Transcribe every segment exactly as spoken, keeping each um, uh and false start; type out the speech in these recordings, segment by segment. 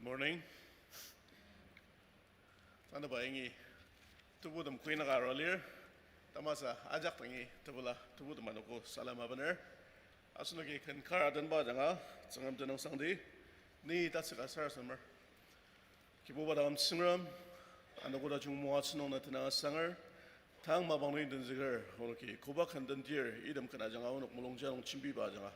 Morning. Tanüba yangi tebutem kuinaka arua lir, tamasa ajak dangi tebula tebutem anogo salem abener. Asenoki ken kar adenba ajanga, Tsüngrem tenüngsangdi, ni tatsüka sarasademer. Kibuba taküm Tsüngrem, anogo tajung moatsü nung na tenüng asanger, tang mapang nung tenzüker, onoki koba ken tendir, item ken ajanga onok mulungja nung jembiba ajanga,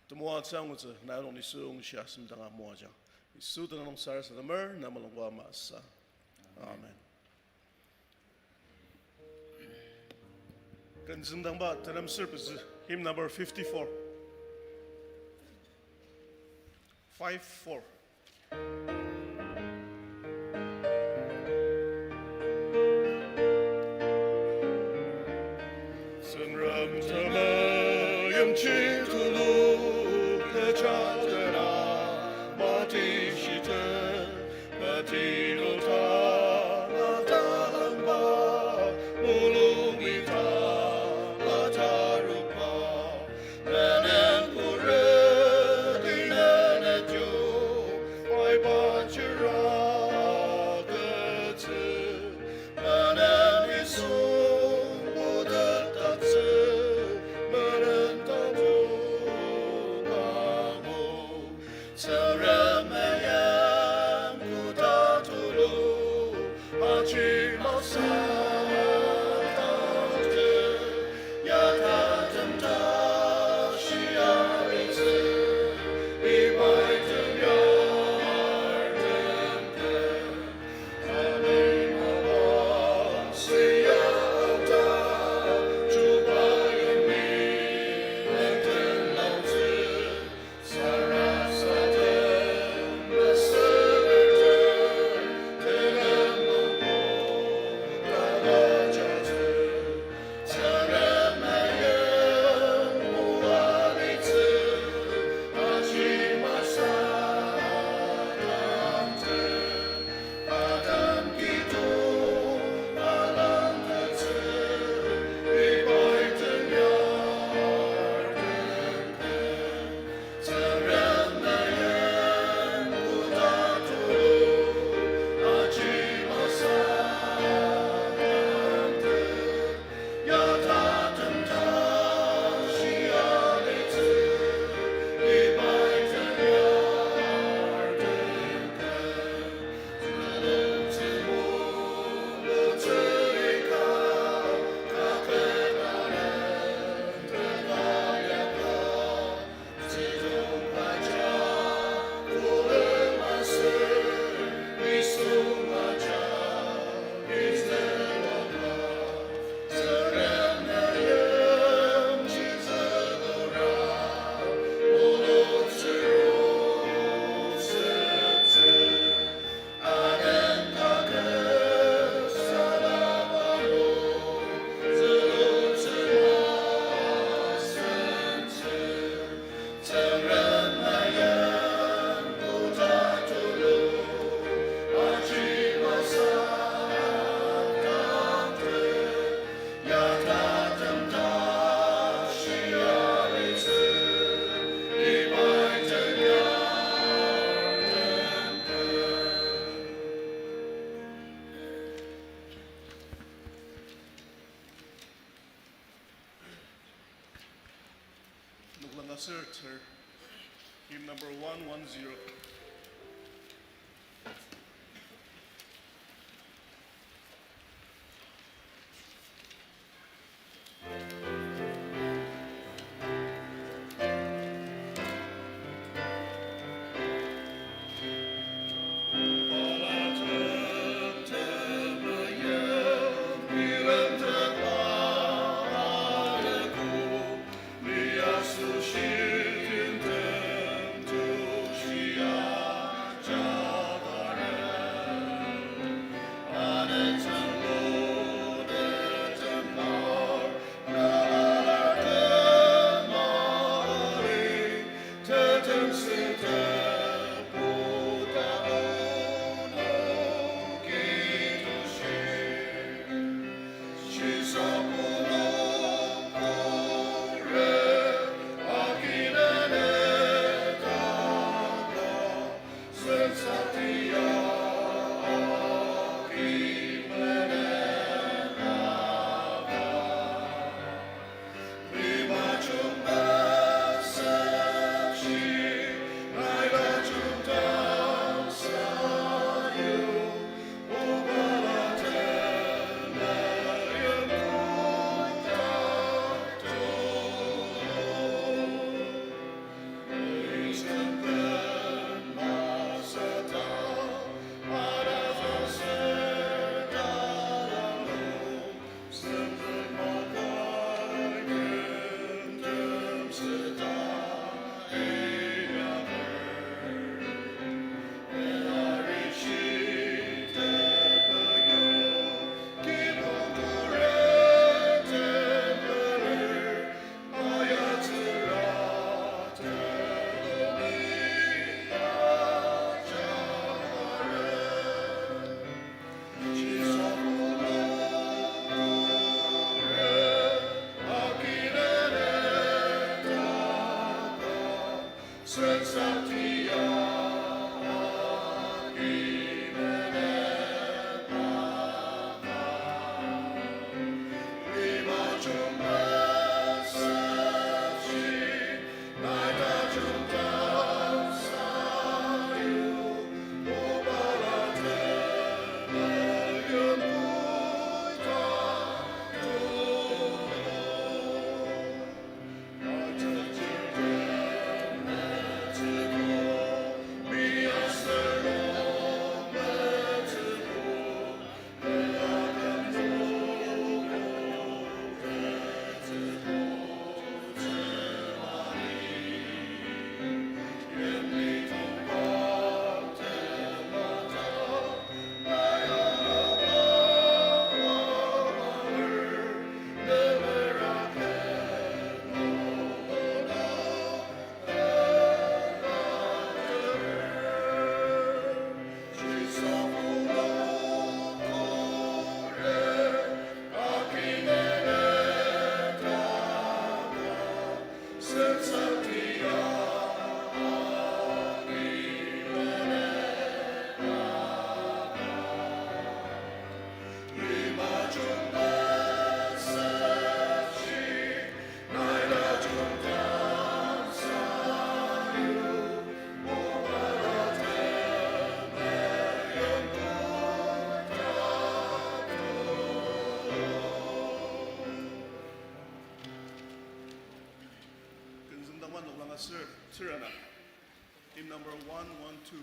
temoatsü angutsü na nung nisung shia semdanga moajang. Yisu tenüng nung sarasademer, na mulungba ama sa. Amen. Ken züngdangba tenem ser pezü, hymn number fifty-four. Five four. Tsüngrem temeim ji tulu kecha tena mati shite, mati nota la talangba, mulungi ta la taruba, menen pure di nene jo, pai pa jira ketsü, menen nisung putet tatsü, menen tatsü kamo. Tsüngrem meim koda tulu, aji masü tangte, ya tatem ta shia itsü, ibai tem yar temte. Noklang aser ter, hymn number one one zero. Künzüngdangma noklang aser tsürana. Hymn number one one two.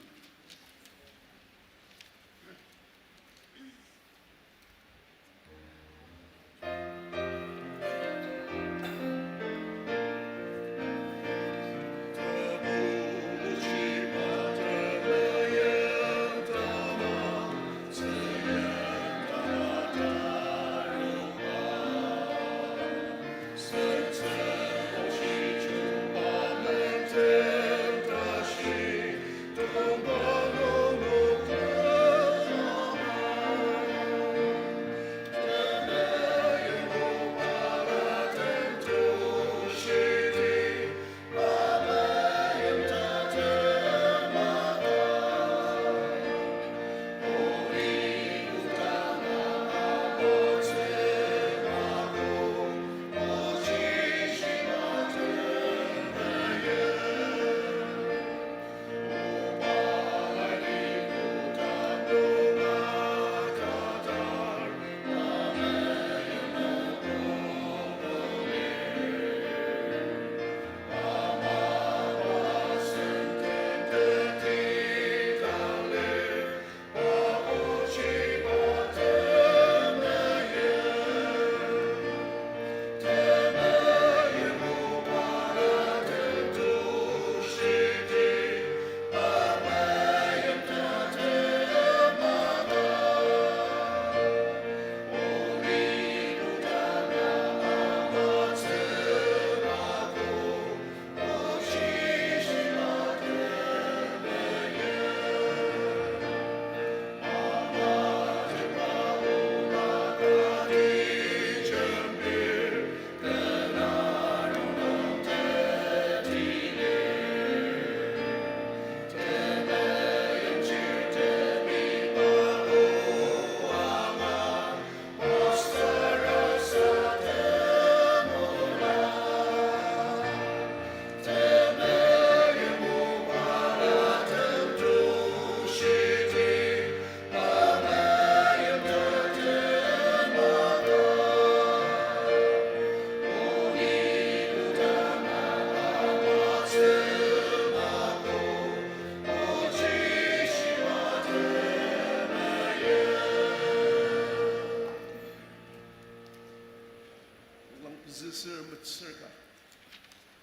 Noklang pezü ser metsür ka.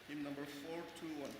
Hymn number four two one.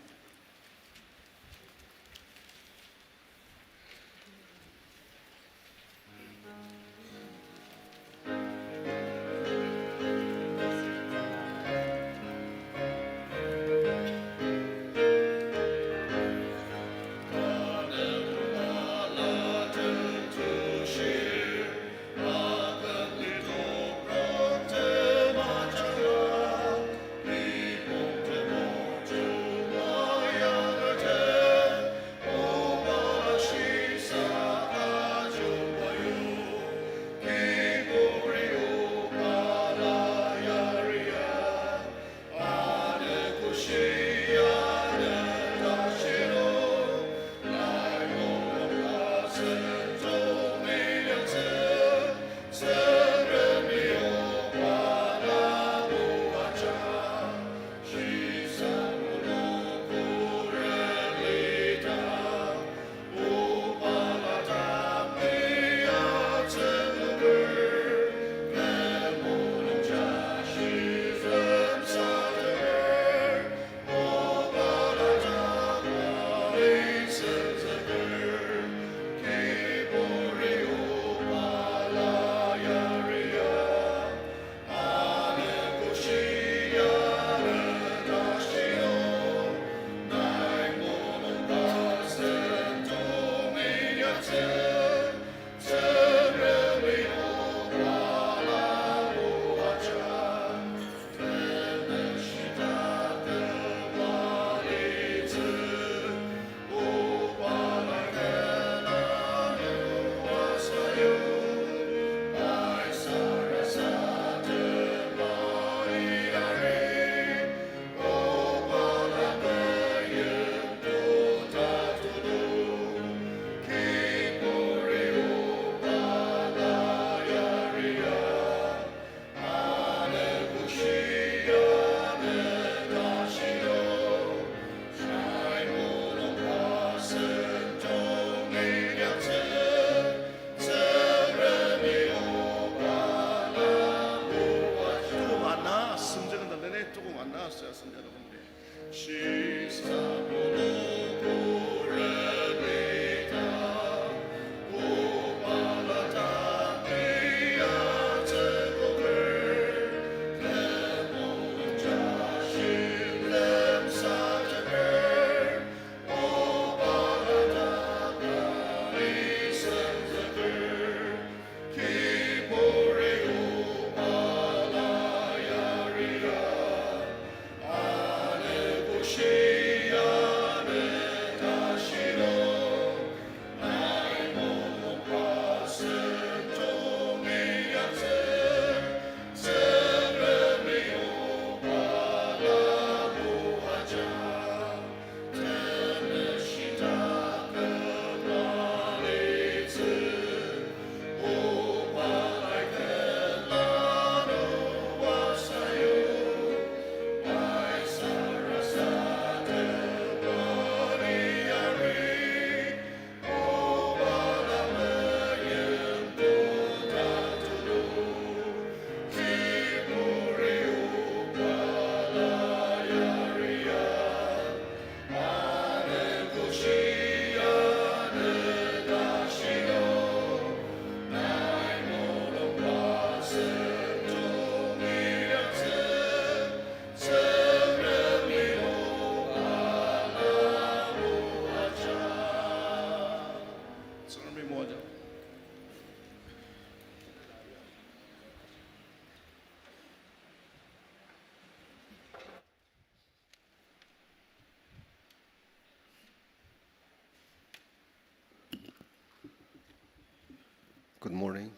Good morning.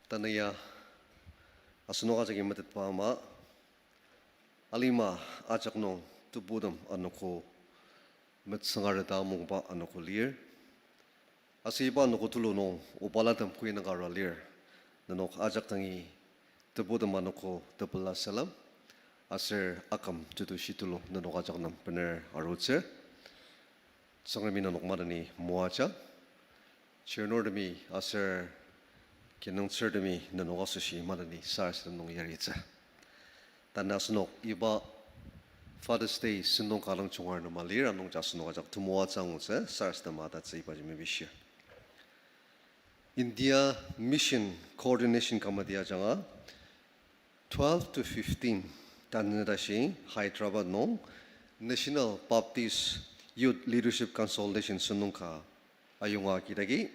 Tanü ya asenok ajaki metetba ama, alima ajak nung tebutem anogo metsüngare ta amungba anogo lir. Aser iba anogo tulu nung obalatem koinaka arua lir. Nenok ajak dangi tebutem anogo tepela salem. Aser aküm tetushi tulu nenok ajak nem bener arutsür. Tsüngremi nenok maneni moajang. Chirnurtemi aser kinungtsürtemi nenok asoshi maneni sarasadem nung yaritsü. Tanü asenok iba Father's Day sentong ka dang jungar nema lir, anungji asenok ajak temoatsü angutsü, sarasadema tatsü ibaji mepishir. India Mission Coordination Committee ajanga twelve to fifteen tanü tashi Hyderabad nung National Baptist Youth Leadership Consultation sentong ka ayonga agidagi.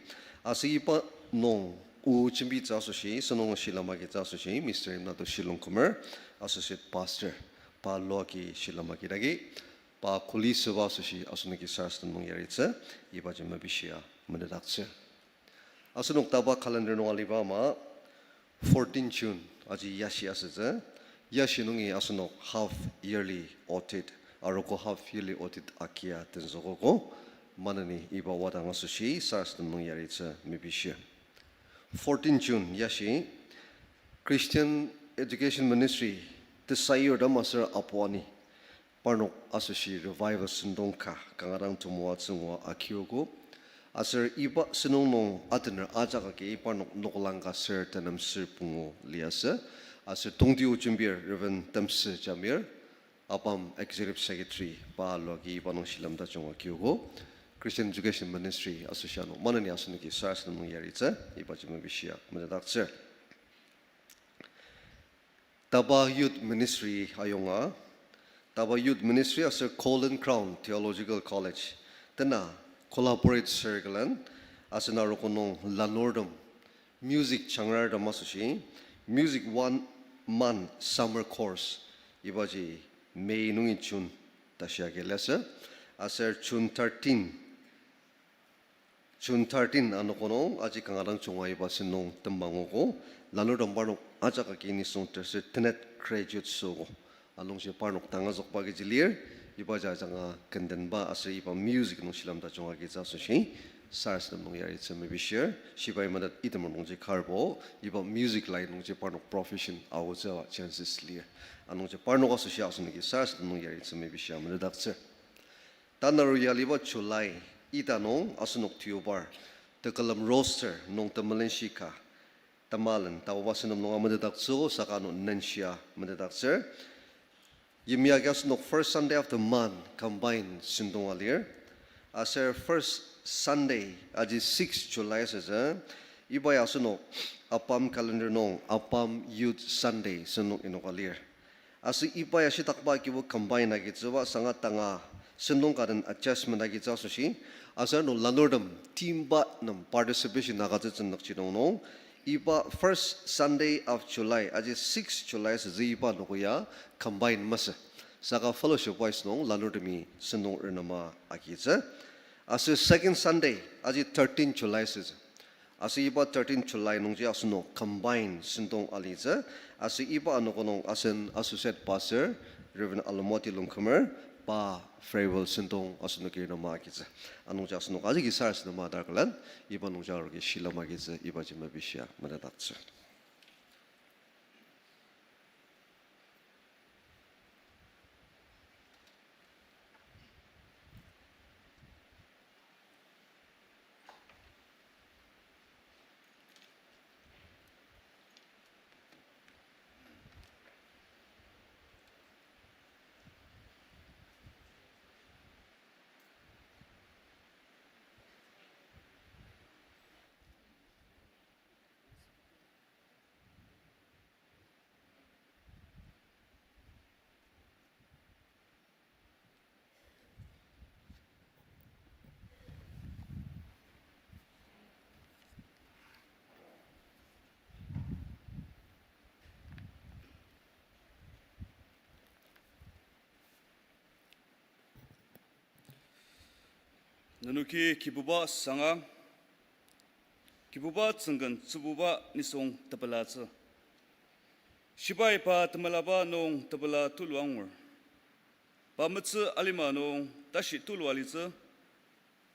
Aser iba nung o jembitsü asoshi, sentong shilem agitsü asoshi, Mister Imnato Shilongkumer, Associate Pastor, pa luaki shilem agidagi, pa kuli süba asoshi asenoki sarasadem nung yaritsü, ibaji mepishia metetdaktsür. Asenok taba calendar nung aliba ama, fourteen June, aji yashi asütsü, yashi nungi asenok half yearly audit, arogo half yearly audit agia tenzükogo, maneni iba wadang asoshi sarasadem nung yaritsü mepishir. Fourteen June yashi, Christian Education Ministry tesayur dam aser apuani parnok asoshi revival sentong ka kanga dang temoatsü ngua akiogo. Aser iba sentong nung atener ajak agi parnok noklang ka ser tenem ser pungu liasü. Aser tongtio jembir Reverend Temsü Jamir, ABAM Executive Secretary, pa luagi iba nung shilem tajung akiogo. Christian Education Ministry asoshi ano maneni asenoki sarasadem nung yaritsü, ibaji mepishia metetdaktsür. Taba Youth Ministry ayonga, Taba Youth Ministry aser Golden Crown Theological College tena collaborate circle-en asen arogo nung lanurtem music jangrartem asoshi Music One Month Summer Course ibaji May nungi June tashi agi liasü. Aser June thirteen June thirteen anogo nung aji kanga dang junga iba sentong temang ogo, lanurtem parnok ajak agi nisung terser tenet graduate süogo. Anungji parnok tangazükba agiji lir, ibaji ajanga kendenba aser iba music nung shilem tajung agitsü asoshi, sarasadem nung yaritsü mepishir, shibai metet item nungji karbo, iba music line nungji parnok profession aotsüba chances lir. Anungji parnok asoshi asenoki sarasadem nung yaritsü mepishia metetdaktsür. Tanü aru yaliba July ita nung asenok tiobar tekülem roster nung temelenshi ka temalen taoba sentong nunga metetdaktsü saka ano nenshia metetdaktsür. Yimya agi asenok first Sunday of the month combine sentong alir. Aser first Sunday, aji six July asütsü, iba ya asenok ABAM calendar nung ABAM Youth Sunday sentong inok alir. Aser iba ya shitakba agibo combine agitsüba sanga tanga sentong ka den adjustment agitsü asoshi, aser ano lanurtem timba nem participation agütsütsü nükjidong nung, iba first Sunday of July, aji six July asütsü iba anogo ya combine masü. Saka fellowship wise nung lanurtemi sentong renema agitsü. Aser second Sunday, aji thirteen July asütsü. Aser iba thirteen July nungji asenok combine sentong alitsü. Aser iba anogo nung asen associate pastor, Reverend Alomoti Longkumer, pa farewell sentong asenoki renema agitsü. Anungji asenok ajaki sarasadema adarkalan, iba nungji aroki shilem agitsü, ibaji mepishia metetdaktsü. Nenoki Kibuba sanga, Kibuba tsüngken tsübuba nisung tepelatsü. Shibai pa temelaba nung tepela tulu angur. Pa metsü alima nung tashi tulu alitsü,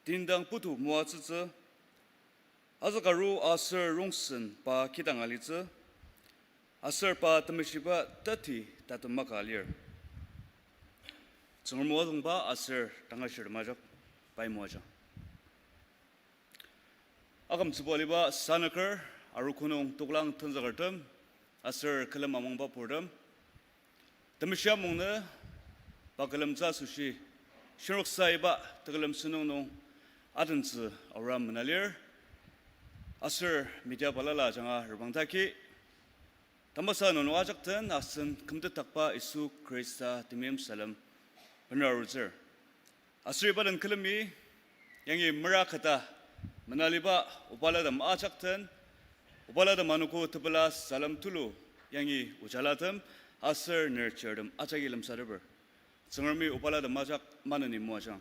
tindang putu moatsütsü, azükaru aser rongsen pa kidang alitsü, aser pa temeshiba teti tatem maka lir. Tsüngrem o azüngba aser tangashir temajak pai moajang. Akümtsübo aliba sanaker, arogo nung toklang tenzükertem, aser külem amangba purtem, temeshi amungnü pa külemtsü asoshi, shinroksa iba tekülem sentong nung adentsü aora menalir, aser media balala ajanga reprangdaki, tamasa nenok ajak den asen kümtetdakba Yisu Khrista temeim salem benra arutsür. Aser iba den külemi yangi mera kata menaliba obalatem ajak den, obalatem anogo tepela salem tulu yangi ojalatem aser nerchirtem ajaki lemsateper. Tsüngremi obalatem ajak maneni moajang.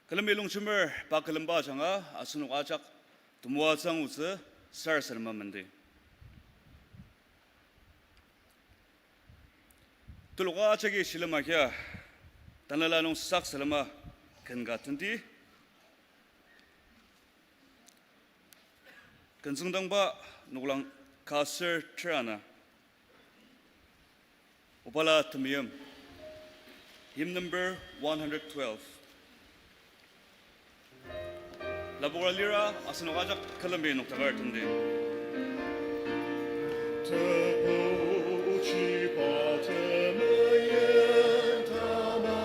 Külemi longjemer pa külemba ajanga asenok ajak temoatsü angutsü sarasadema mendi. Teloka ajaki shilem agia, Tanela nung sak salema ken ka tenti. Kenzüngdangba noklang ka ser terana. Obala temeim. Hymn number one hundred twelve. Lapoka lira asenok ajak külemi noktakar tenti. Tebuchiba temeim tama,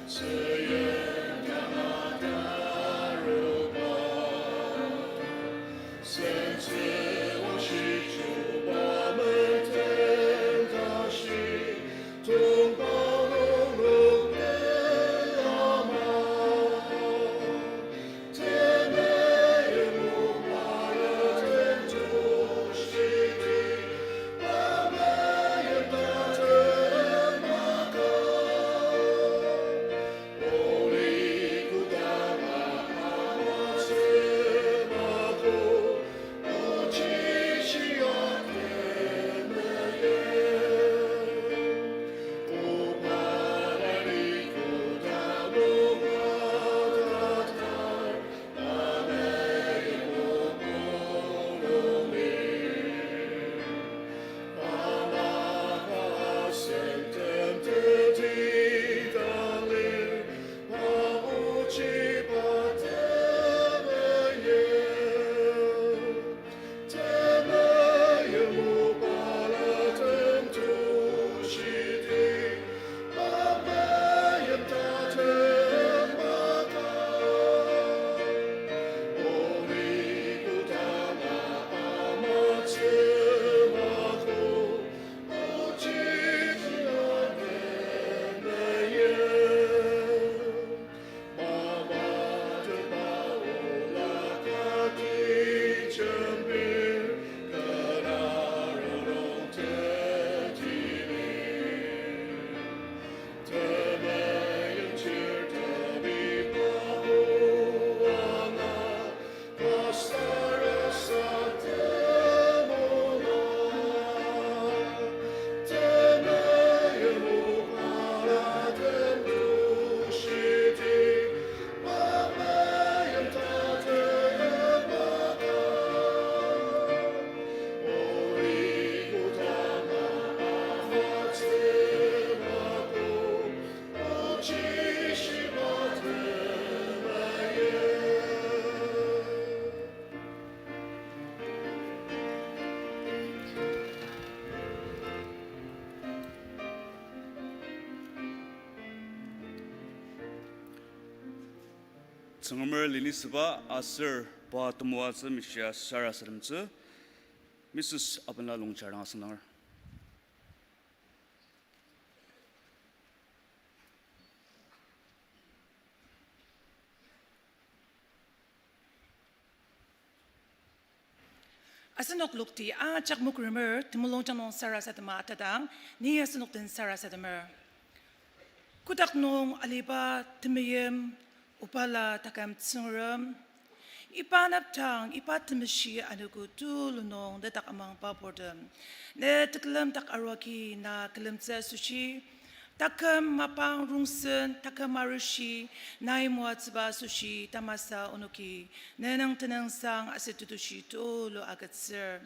seyen tama taruba. Tsüngremer lenisüba aser pa temoatsü mishia sarasademtsü, Missus Abenla Longchar dang asüngdanger. Asenok lokti ajak mokremer temulungjang nung sarasadema atadang, ni asenok den sarasademer. Kotak nung aliba temeim, obala taküm Tsüngrem, iba napdang, iba temeshi anogo tulu nung ne dak amangba purtem, ne tekülem dak aruagi na külemtsü asoshi, taküm mapang rongsen, taküm arishi, nai moatsüba asoshi tamasa onoki ne nung tenüngsang aser tetushi tulu agütsür.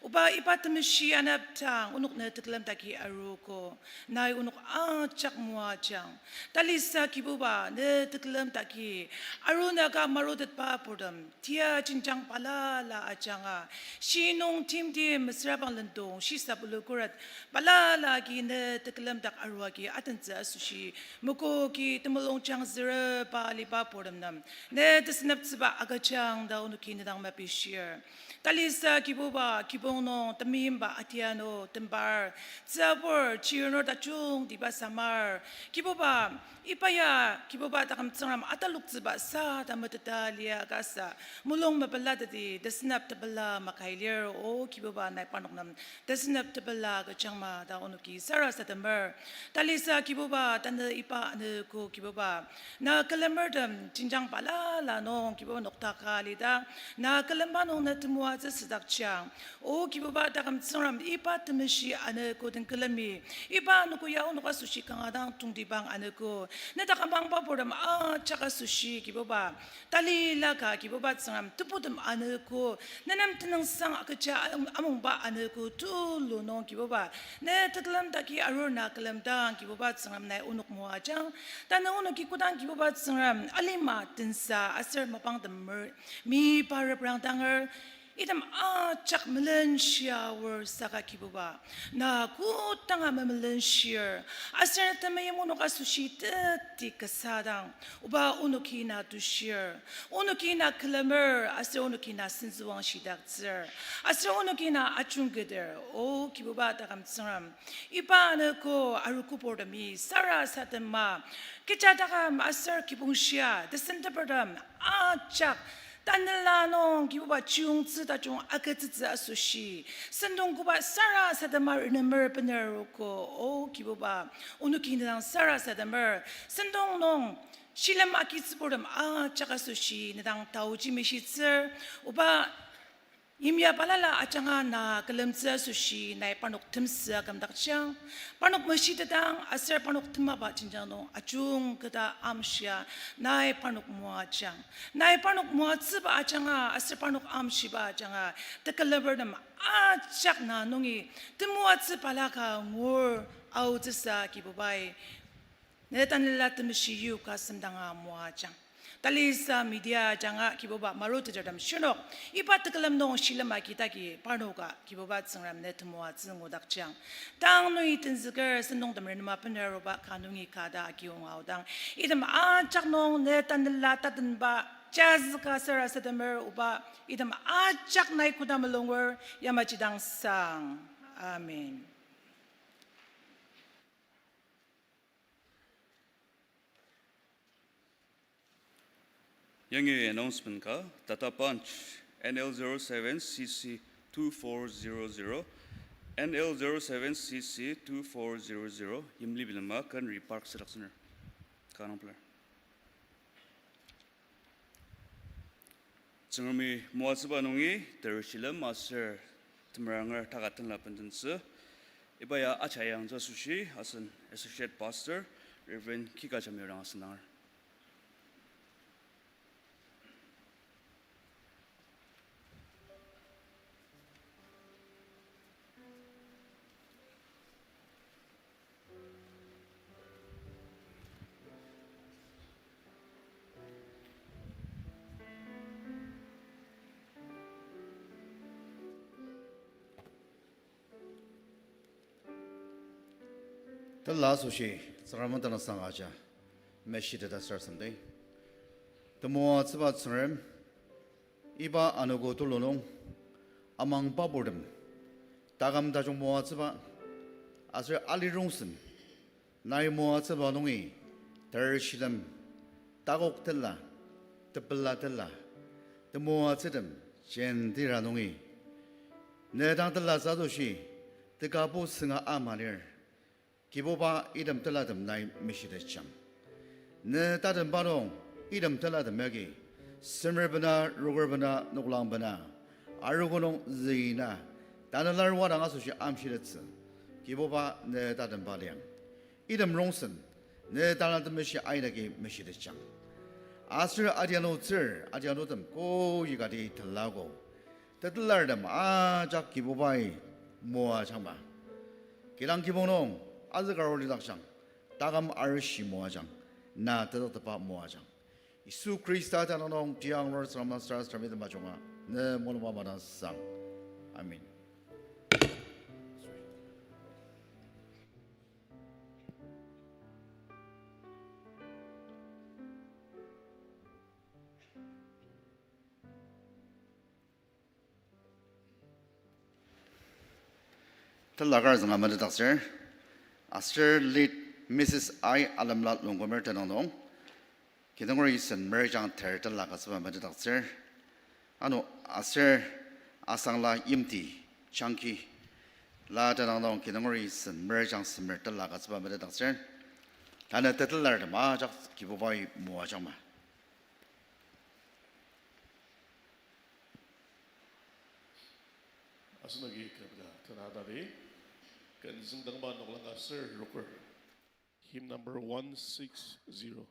Oba, iba temeshi anepdang onok ne tekülem daki aruogo, nai onok ajak moajang. Talisa Kibuba, ne tekülem daki arunaka marutetba purtem, tia jenjang balala ajanga, shi nung timtem mesüra bang lendong, shisa pulu khuret balala agi ne tekülem dak aruagi atentsü asoshi, mokoki temulungjang züreba aliba purtem nem ne tesüneptsüba agüjang ta onoki ne dang mepishir. Talisa Kibuba, kibong nung temeimba atianu tembar, tsübur chirnur tajungtiba samar, Kibuba, iba ya Kibuba taküm Tsüngrem ataloktsüba sa ta meteta lia kasa, mulung mepelateti tesünep tepela makai lir. O Kibuba, nai parnok nem tesünep tepela agüjangma ta onoki sarasademer. Talisa Kibuba, tanü iba anogo Kibuba, na külemertem jenjang balala nung Kibuba noktaka alidang, na külemba nung ne temoatsü südakjang. O Kibuba taküm Tsüngrem, iba temeshi anogo den külemi, iba anogo ya onok asoshi kanga dang tongtibang anogo, ne dak amangba purtem ajak asoshi Kibuba, talilaka Kibuba Tsüngrem, tebutem anogo, ne nem tenüngsang agüja am-, amungba anogo tulu nung Kibuba, ne tekülem daki arur na külemdang Kibuba Tsüngrem nai onok moajang. Tanü onoki kodang Kibuba Tsüngrem alima tensa aser mapang temer, mipa reprangdanger, item ajak melenshia aor saka Kibuba, na kodanga memelenshir, aser temeim onok asoshi teti kasadang, oba onoki na tushir, onoki na külemer, aser onoki na sentsüwang shidaktsür, aser onoki na ajungketer. O Kibuba taküm Tsüngrem, iba anogo arogo purtemi sarasadema, kecha taküm aser kibongshia tesentepertem ajak tanela nung Kibuba chiyungtsü tajung agütsütsü asoshi, sentong koba sarasadema renemer bener arogo. O Kibuba, onoki ne dang sarasademer, sentong nung shilem agitsüburtem ajak asoshi ne dang taoji mishitsür. Oba, yimya balala ajanga na külemtsü asoshi nai parnok temsü akümdakjang. Parnok meshitetang aser parnok temaba jenjang nung ajungketa amshia nai parnok moajang. Nai parnok moatsüba ajanga aser parnok amshiba ajanga tekülemertem ajak na nungi temoatsü balaka ngur aotsüsa Kibubai, ne Tanela Temeshi yoka semdanga moajang. Talisa media ajanga Kibuba marutetertem shirnok iba tekülem nung shilem agidagi parnoka Kibuba Tsüngrem ne temoatsü ngudakjang. Tang nungi tenzüker sentongtem renema bener aruba ka nungi ka ta agiyonga aodang, item ajak nung ne Tanela tatenba jazüka sarasademer. Oba, item ajak nai koda mulunger yamaji dang sang. Amen. Yangi announcement ka, Tata Punch, N L zero seven C C two four zero zero, N L zero seven C C two four zero zero, Yimli bilema Kenri Park südaktsüner. Ka nung pelar. Tsüngremi moatsüba nungi ter shilem aser temeranger taka tenla bendentsü. Iba ya acha yangtsü asoshi asen Associate Pastor Reverend Kika Jamir dang asüngdanger. Tela asoshi Tsüngrem tenüngsang aja meshiteta sarasadem. Temoatsüba Tsüngrem, iba anogo tulu nung, amang paburtem, taküm tajung moatsüba, aser ali rongsen, nai moatsüba nungi, ter shilem, takok tela, tepela tela, temoatsütem, jentira nungi, ne dang tela satoshi, tekabo sünga ama lir. Kibuba, item telatem nai meshitetjang. Ne tatemba nung, item telatem yagi, semer bena, rokür bena, noklang bena, arogo nung züina, tanela arua dang asoshi amshitettsü. Kibuba, ne tatemba liang. Item rongsen, ne Tanela Temeshi aidagi meshitetjang. Aser adianutsür, adianutem koikati telago. Tetelartem ajak Kibubai moajangma. Kidang kibong nung azükarulidakjang, taküm arishi moajang, na tetoktepa moajang. Yisu Khrista tenüng nung tiang Lord Tsüngrem Master Srami temajunga, ne mulungba madang sang. Amen. Tela kar zünga metetdaktsür, aser lead Missus I Alemla Longkumer tenüng nung, kidongur sen merjang ter tela agütsüba metetdaktsür. Ano aser asangla yimti changki la tenüng nung kidongur sen merjang semer tela agütsüba metetdaktsür. Tanü tetelartem ajak Kibubai moajangma. Asenoki kümdang tena tadi, ken züngdangba noklang aser roker. Hymn number one six zero.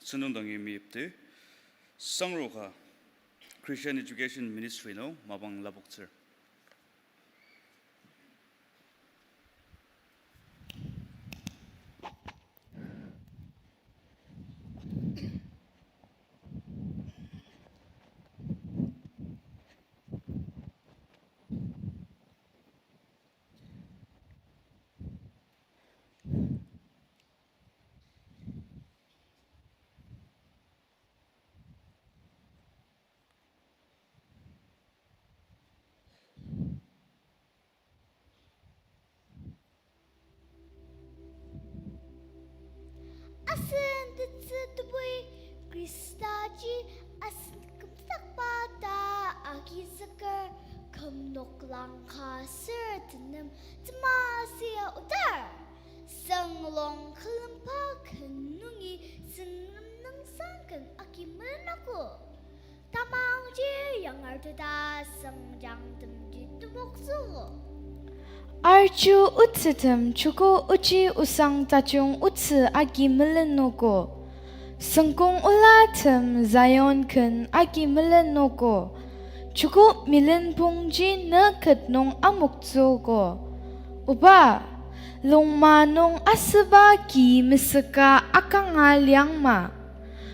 Sentong dangi meyipte, sangro ka Christian Education Ministry nung mapang lapoktsür. Asen tetsü tebui Khristaji asen kümsakba ta agizüker küm noklang ka sür tenem tema sia otar. Senglong külemba ken nungi Tsüngrem nüngsang ken agi melenogo. Tamangji yangarteta sengjang temji temoktsüogo. Arju otsütem joko ochi osang tajung otsü agi melenogo. Süngkong olatem Zion ken agi melenogo. Joko milen pongji ne ket nung amoktsüogo. Oba, longma nung asüba ki mesüka akanga liangma.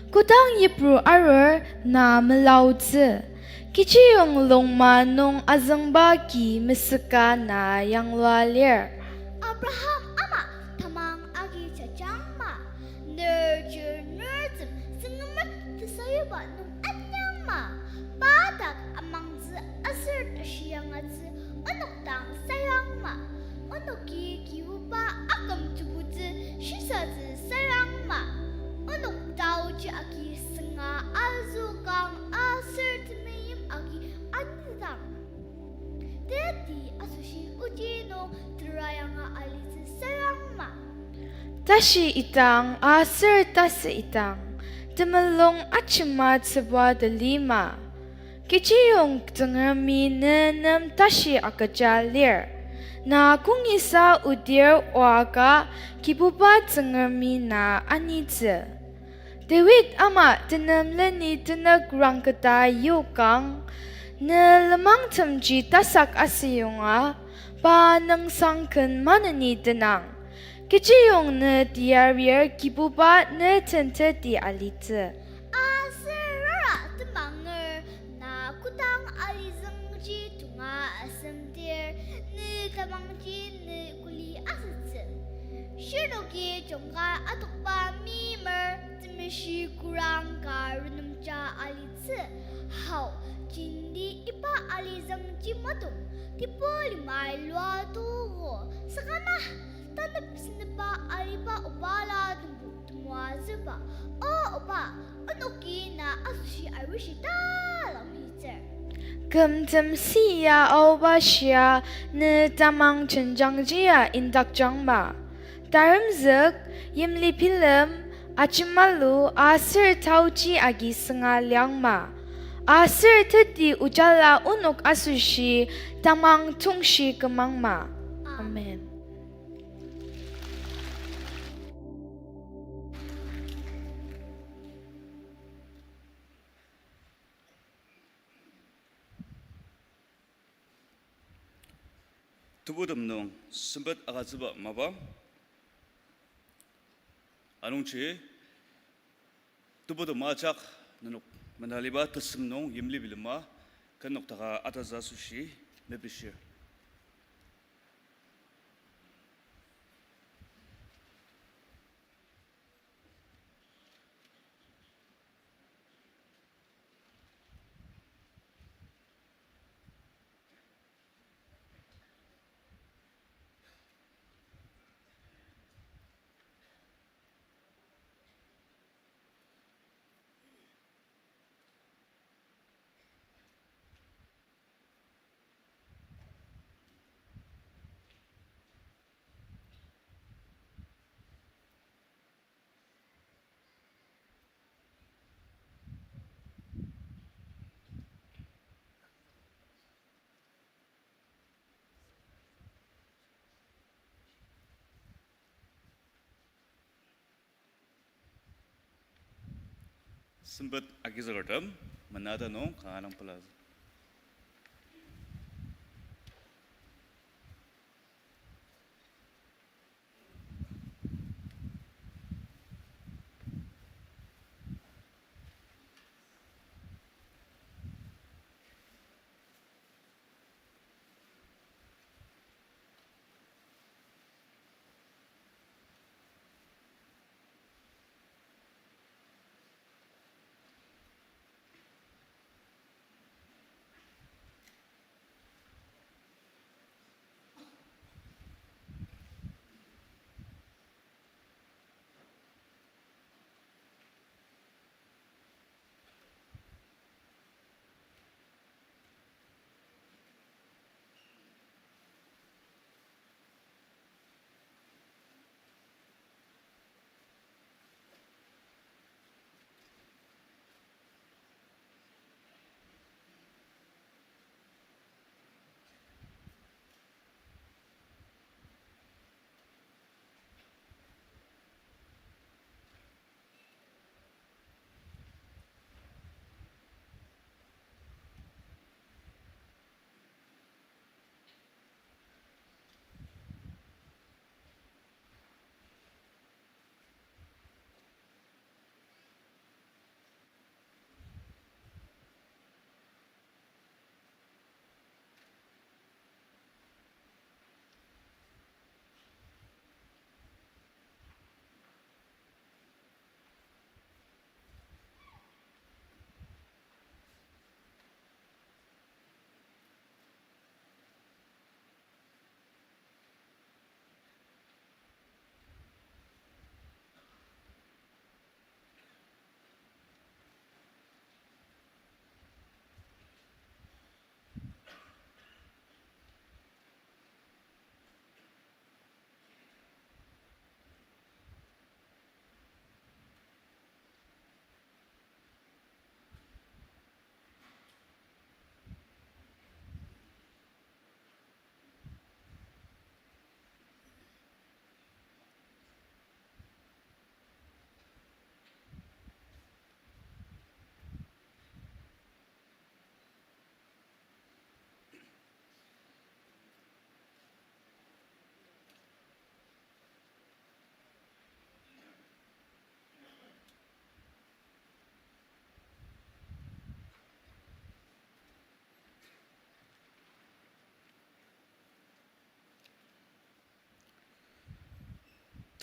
Kodang yipru arur na melaotsü, kechiyong longma nung azüngba ki mesüka na yanglua lir. Abraham ama tamang agi jajangma, ner chir nertem Tsüngremer tesayuba nung anyangma, pa dak amangtsü aser tashi yangatsü onok dang sayangma, onoki Kibuba aküm tubutsü shisatsü sayangma, onok taoji agi sünga azükang aser temeim agi anidang. Teti asoshi oji nung terayanga alitsü sayangma. Tashi idang aser tasü idang, temulung ajematsüba talima. Kechiyong Tsüngremi ne nem tashi agüja lir. Na kongisa odir oaka Kibuba Tsüngremi na anitsü. David ama tenem leni tenük rangketa yokang, ne lenmangtemji tasak asüyonga, pa nüngsang ken maneni tenang. Kechiyong ne tiarir Kibuba ne tenteti alitsü. Aser rara temanger na kodang alizüngji tonga asemdir, ne tamangji ne kuli asütsü. Shirnoki jungka adokba meimer temeshi kurang ka renemja alitsü. Hao, jenti iba alizüngji matong, tebu limai lua togo. Sakana, tanep senepba aliba obala tembu temoatsüba. O oba, onoki na asoshi arishi talang mitsür. Kümtem sia aoba shia ne tamang jenjangjia indakjangma. Taremzük, yimli bilem, ajemalu aser taoji agi sünga liangma. Aser teti ojala onok asoshi tamang tongshi kümangma. Amen. Tebutem nung sempet agütsüba mapa. Anungji tebutem ajak nenok menaliba tesem nung yimli bilema ken noktaka atazü asoshi mepishir. Sempet agizükertem, menata nung kanga dang pela.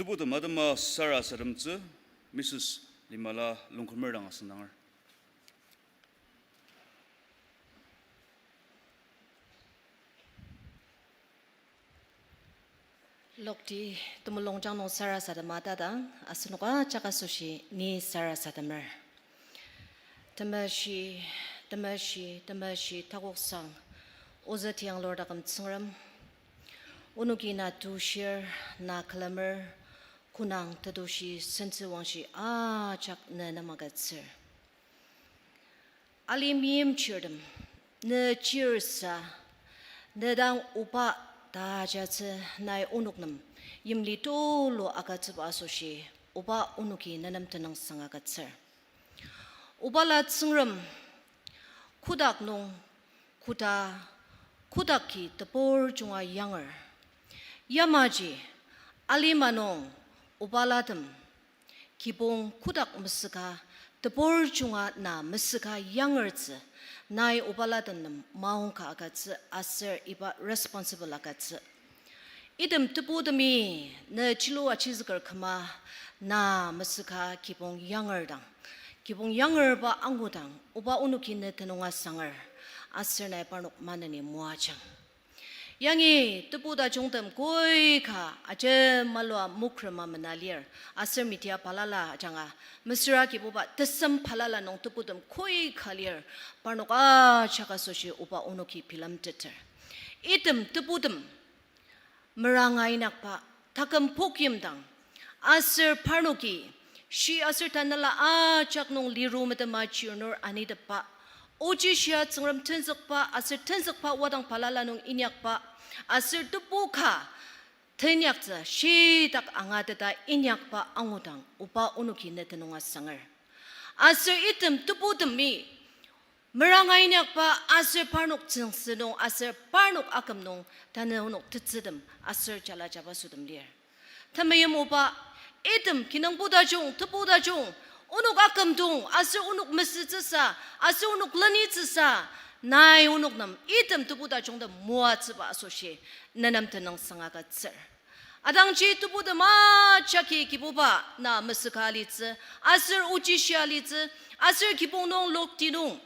Tebutem atema sarasademtsü, Mrs. Limala Longkümer dang asüngdanger. Lokti temulungjang nung sarasadema tadang, asenok ajak asoshi ni sarasademer. Temeshi, temeshi, temeshi takoksang, ozü tiang lur taküm Tsüngrem. Onoki na tushir, na külemer, konang tetushi sentsü wangshi ajak ne nem agütsür. Alima meimchirtem, ne chirsa, ne dang oba ta ajatsü nai onok nem yimli tulu agütsüba asoshi, oba onoki ne nem tenüngsang agütsür. Obala Tsüngrem, kotak nung koda, kotak ki tebur junga yanger. Yamaji, alima nung obalatem, kibong kotak mesüka, tebur junga na mesüka yangertsü, nai obalatem nem maongka agütsü aser iba responsible agütsü. Item tebutemi ne chilu achizüker küma na mesüka kibong yanger dang, kibong yangerba angudang, oba onoki ne tenüng asanger, aser nai parnok maneni moajang. Yangi tebu tajungtem koi ka ajemalua mokrema mena lir, aser media balala ajanga, mesüra Kibuba tesem balala nung tebutem koi ka lir, parnok ajak asoshi oba onoki bilemteter. Item tebutem meranga inyakba, taküm pokyimdang, aser parnoki, shi aser tanela ajak nung liru metema chirnur anitepba, ochi shia Tsüngrem tenzükba aser tenzükba wadang balala nung inyakba, aser tebu ka teinyaktsü shitak angateta inyakba angudang, oba onoki ne tenüng asanger. Aser item tebutemi meranga inyakba aser parnok tsüngsü nung aser parnok aküm nung tanü onok tetsütem aser jala jabaso tem lir. Temeim oba, item kinungpo tajung, tebu tajung, onok akümdong aser onok mesütsüsa, aser onok lenitsüsa, nai onok nem item tebu tajungtem moatsüba asoshi nenem tenüngsang agütsür. Atangji tebutem ajaki Kibuba na mesüka alitsü, aser ochishi alitsü, aser kibong nung lokti nung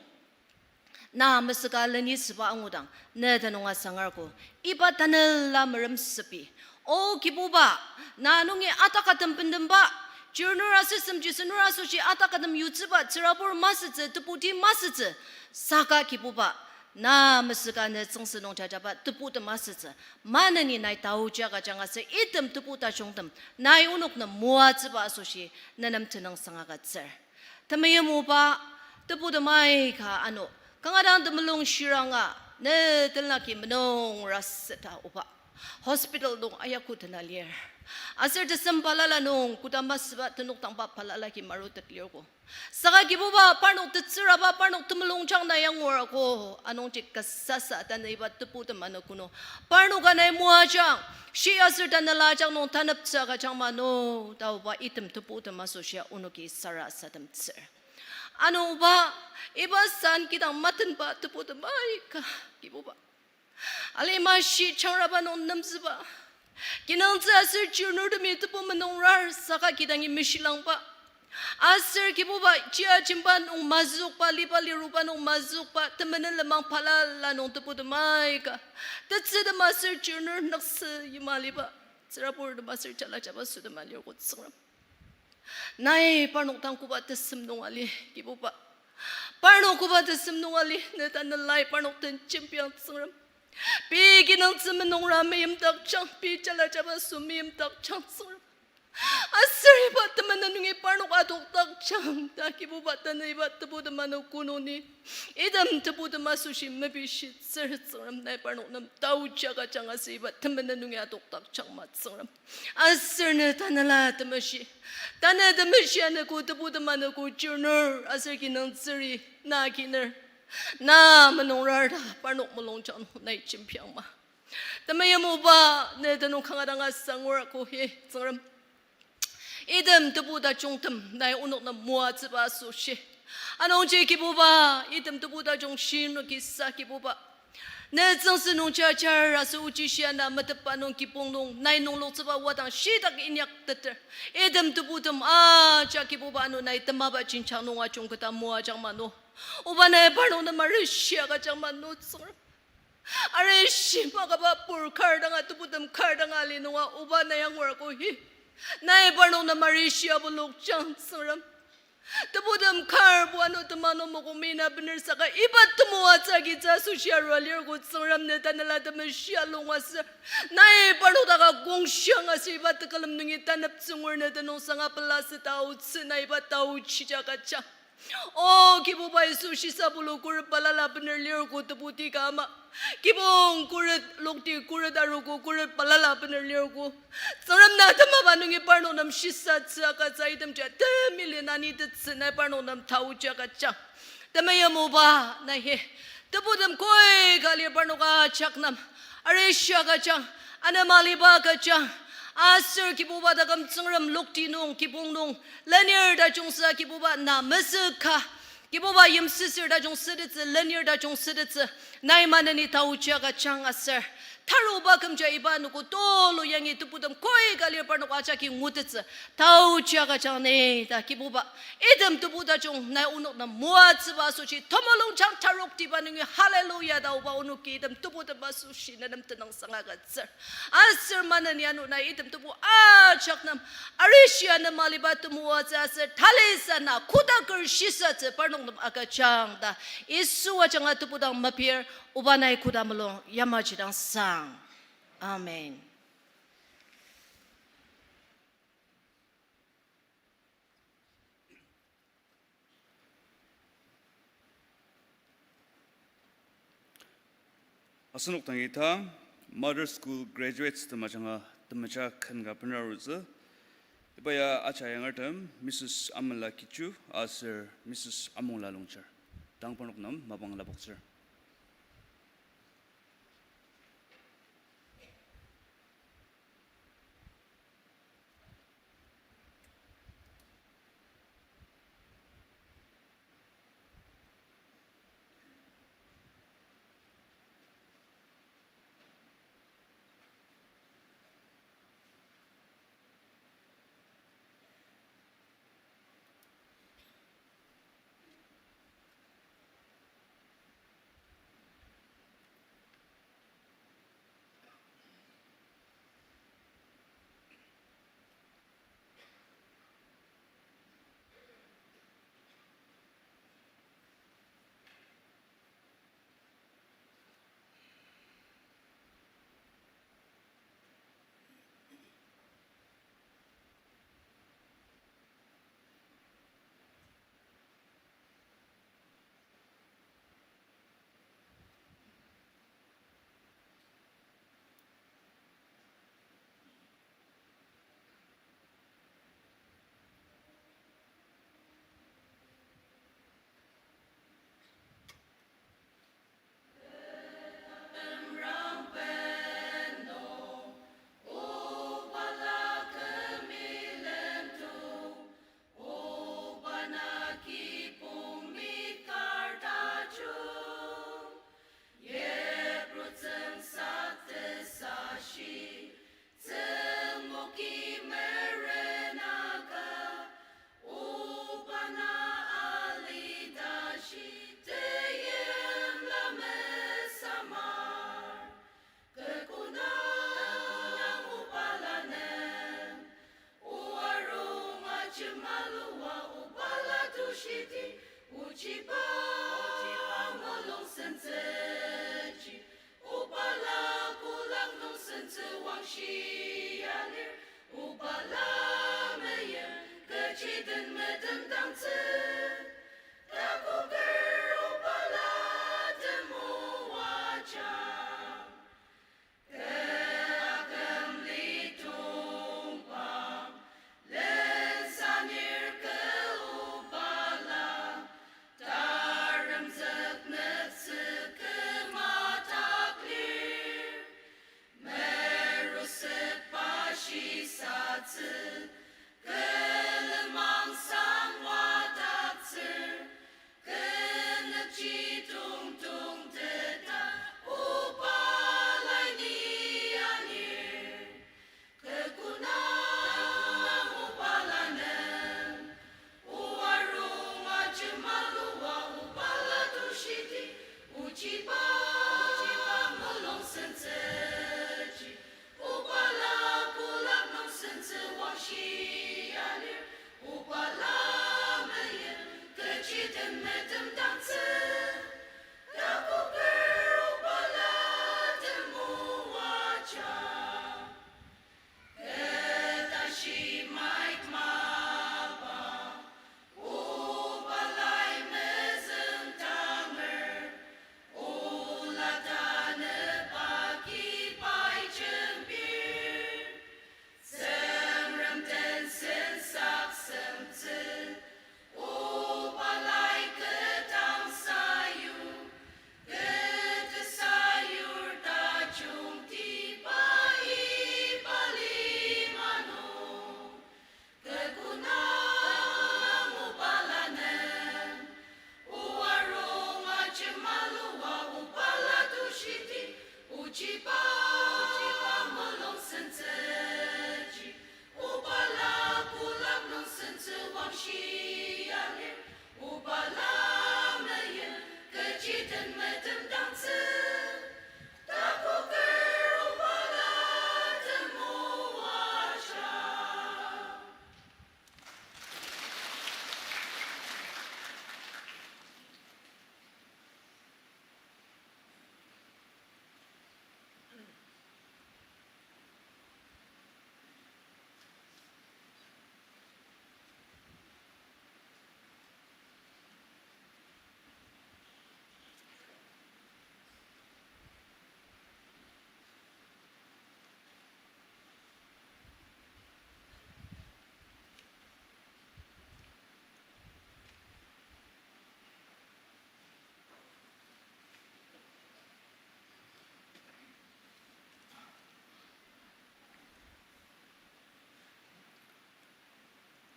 na mesüka leni süba angudang, ne tenüng asangargo, iba tanela meremsepi. O Kibuba, na nungi atakatem bendemba, chirnur aser semji senur asoshi atakatem yutsüba, tsürabur masütsü, tebuti masütsü, saka Kibuba, na mesüka ne tsüngsü nung jajaba tebutem asütsü, maneni nai taoji agüjang aser item tebu tajungtem, nai onok nem moatsüba asoshi nenem tenüngsang agütsür. Temeim oba, tebutem aika ano, kanga dang temulung shiranga, ne tenlaki menungra süta oba. Hospital nung ayaku tena lir. Aser tesem balala nung kodama süba tenok dangba balala ki marutet lirgo. Saka Kibuba parnok tetsüraba parnok temulungjang na yangurako, anungji kasasa tanü iba tebutem ano kunu. Parnoka nai moajang, shi aser tanela ajak nung taneptsü agüjang mano, ta oba item tebutem asoshia onoki sarasademtsür. Ano oba, iba san kidang matenba tebutem aika, Kibuba. Alima shi changraba nung nemzüba. Kinungtsü aser chirnurtemi tebu menungrar saka kidangi meshilangba. Aser Kibuba jia jemba nung mazükba, liba liruba nung mazükba, temenen lenmang balala nung tebutem aika. Tetsütem aser chirnur nüksü yima aliba. Tsüraburtem aser jala jabasotem alirgo Tsüngrem. Nai parnok dang koba tesem nung ali, Kibuba. Parnok koba tesem nung ali, ne tanelai parnok den jembiang Tsüngrem. Pei kinungtsü menungra meimdakjang, pei jala jabaso meimdakjang Tsüngrem. Aser iba temenen nungi parnok adokdakjang ta Kibuba tanü iba tebutem ano kunu ni. Item tebutem asoshi mepishitsür Tsüngrem nai parnok nem taoji agüjang aser iba temenen nungi adokdakjang ma Tsüngrem. Aser ne tanela temeshi. Tanü temeshi anogo tebutem anogo chirnur aser kinungtsüri na kiner. Na menungrar ta parnok mulungjang nung nai jembiang ma. Temeim oba ne tenüng kanga dang asangurako hi Tsüngrem. Item tebu tajungtem nai onok nem moatsüba asoshi. Anungji Kibuba, item tebu tajung shinoki sa Kibuba. Ne tsüngsü nung jajar aser ochi shia na metetba nung kibong nung nai nungloktsüba wadang shitak inyakteter. Item tebutem ajak Kibuba ano nai temaba jenjang nung ajungketa moajang mano. Oba nai parnok nem arishi agüjang mano Tsüngrem. Arishi makaba pur kar danga tebutem kar danga ali nunga oba nai yangurako hi. Nai parnok nem arishi abolokjang Tsüngrem. Tebutem karbo ano temano mokomi na bener saka iba temoatsü agitsü asoshi arua lirgo Tsüngrem ne tanela temeshi alung aser. Nai parnok daka kongshang aser iba tekülem nungi tanep tsüngur ne tenüngsanga pelasü taotsü na iba taochi jagüjang. O Kibuba Yisu shisa bulu khuret balala bener lirgo tebuti ka ama. Kibong khuret lokti khuret arogo khuret balala bener lirgo. Tsüngrem na temaba nungi parnok nem shisatsü agütsü itemji temili na ni tetsü nai parnok nem taoji agüjang. Temeim oba nai hi. Tebutem koi ka lir parnok ajak nem. Arishi agüjang. Anema liba agüjang. Aser Kibuba taküm Tsüngrem lokti nung, kibong nung. Lenir tajungsa Kibuba na mesüka. Kibuba yimsüsür tajung sütettsü, lenir tajung sütettsü. Nai maneni taoji agüjang aser. Taruba kümja iba anogo tulu yangi tebutem koi ka lir parnok ajaki ngutettsü. Taoji agüjang ni ta Kibuba. Item tebu tajung nai onok nem moatsüba asoshi temulungjang taroktiba nungi hallelujah ta oba onoki item tebutem asoshi nenem tenüngsang agütsür. Aser maneni ano nai item tebu ajak nem arishi anema liba temoatsü aser talisa na kodaker shisatsü parnok nem agüjang ta Yisu ajanga tebu dang mepir oba nai koda mulung yamaji dang sang. Amen. Asenok dangi ta Mother School graduates tem ajanga temeja ken ka bener arutsü. Iba ya aja yangertem Missus Amela Kichu aser Missus Amongla Longchar. Tang parnok nem mapang lapoktsür.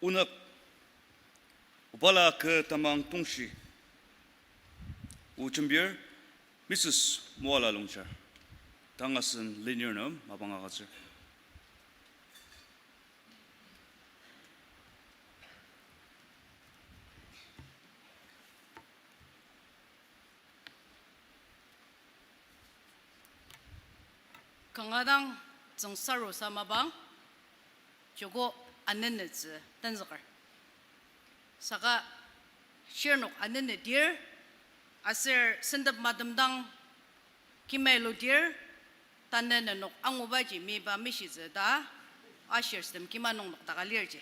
Onük, obala kü tamang tongshi. O jembir, Missus Moala Longchar. Tang asen lenir nem mapang agütsür. Kanga dang tsüngsarusa mapang, joko anenetsü tenzüker. Saka shirnok anennetir, aser sentep matemdang kimailudir, tanü nenok angubaji miba mishitsü ta, usherstem kima nung noktaka lirji.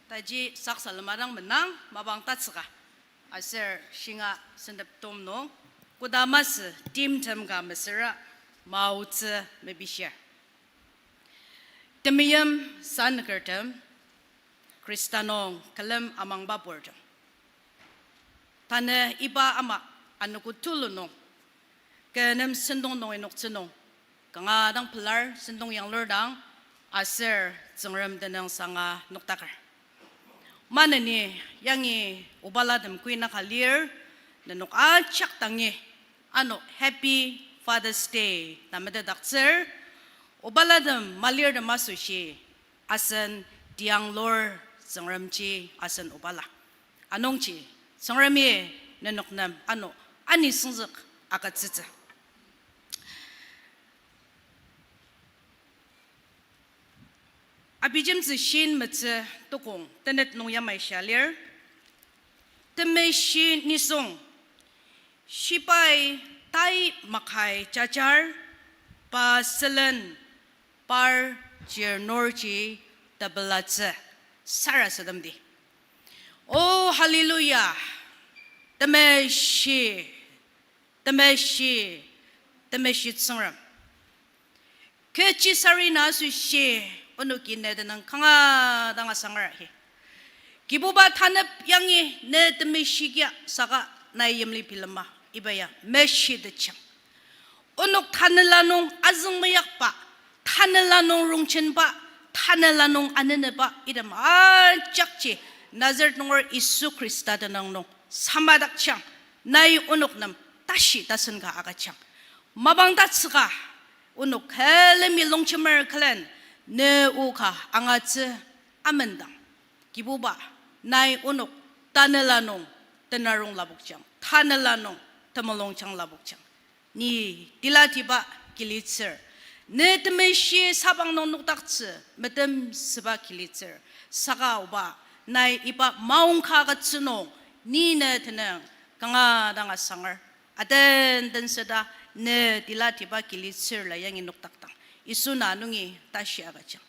Taji saksalema dang menang, mapang tatsüka. Aser shinga sentep tom nung, koda masü timtem ka mesüra maotsü mepishir. Temeim sanükertem, Khrista nung külem amangba purtem. Tanü iba ama anogo tulu nung, kü nem sentong nung inoktsü nung, kanga dang pelar sentong yanglur dang, aser Tsüngrem tenüngsanga noktaker. Maneni yangi obalatem kuinaka lir, nenok ajak dangi ano Happy Father's Day ta metetdaktsür, obalatem malirtem asoshi, asen tianglur Tsüngremji asen obala. Anungji, Tsüngremi nenok nem ano anisüngzük agütsütsü. Abijemtsü shin metsü tukong tenet nung yamai shia lir. Temeshi nisung, shibai tai makai jajar, pa sülen par chir nurji tepelatsü sarasademdi. Oh, hallelujah! Temeshi, temeshi, temeshi Tsüngrem. Kechi sarena asoshi onoki ne tenüng kanga dang asanger ahi. Kibuba, tanep yangi ne temeshi kia saka nai yimli bilema iba ya meshi techang. Onok tanela nung azüngmeyakba, tanela nung rongchenba, tanela nung aneneba item ajakji Nazareth nunger Yisu Khrista tenüng nung samadakjang, nai onok nem tashi tasen ka agüjang. Mapang tatsüka, onok külemi longjemer külen, ne o ka angatsü amendang. Kibuba, nai onok tanela nung tenarong lapokjang, tanela nung temulungjang lapokjang. Ni tilatiba kilitsür, ne temeshi sabang nung nokdaktsü metemsüba kilitsür, saka oba, nai iba maongka agütsü nung, ni ne tenüng kanga dang asanger. Aten tensüda ne tilatiba kilitsürla yangi nokdakdang, Yisu na nungi tashi agüjang.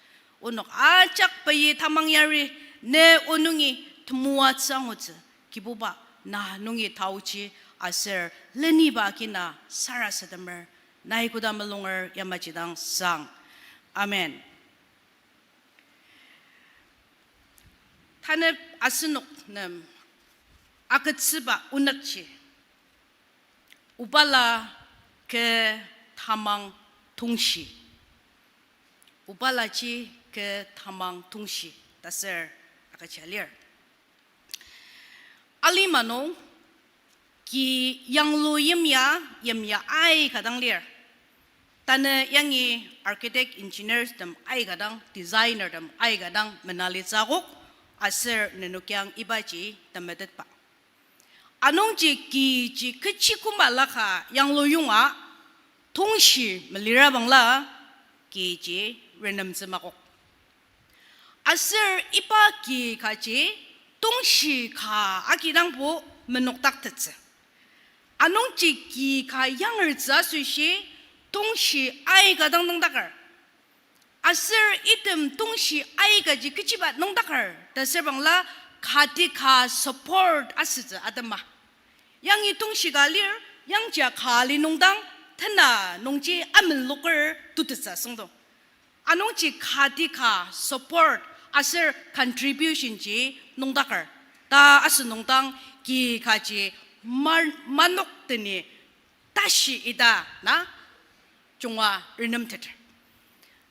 Onok ajak pei tamang yari, ne o nungi temoatsü angutsü, Kibuba, na nungi taoji aser leniba kina sarasademer, nai koda mulunger yamaji dang sang. Amen. Tanep asenok nem agütsüba onükji, obala kü tamang tongshi. Obalaji kü tamang tongshi ta ser agüja lir. Alima nung ki yanglu yimya, yimya aika dang lir. Tanü yangi architect, engineers tem aika dang, designer tem aika dang menalitsü akok, aser nenok yang ibaji temetetba. Anungji kiji kechi küma laka yanglu yonga, tongshi melira bangla, kiji renemtsü makok. Aser iba ki kaji tongshi ka agidangbo menokdaktettsü. Anungji ki ka yangertsü asoshi tongshi aika dang nüngdaker. Aser item tongshi aikaji kechiba nüngdaker ta ser bangla kati ka support asütsü atema. Yangi tongshi ka lir, yangji ka li nüngdang, tena nungji amenloker tutettsü asüngdang. Anungji kati ka support aser contribution ji nüngdaker ta asü nüngdang ki kaji ma-, manok teni tashi ita na junga renemteter.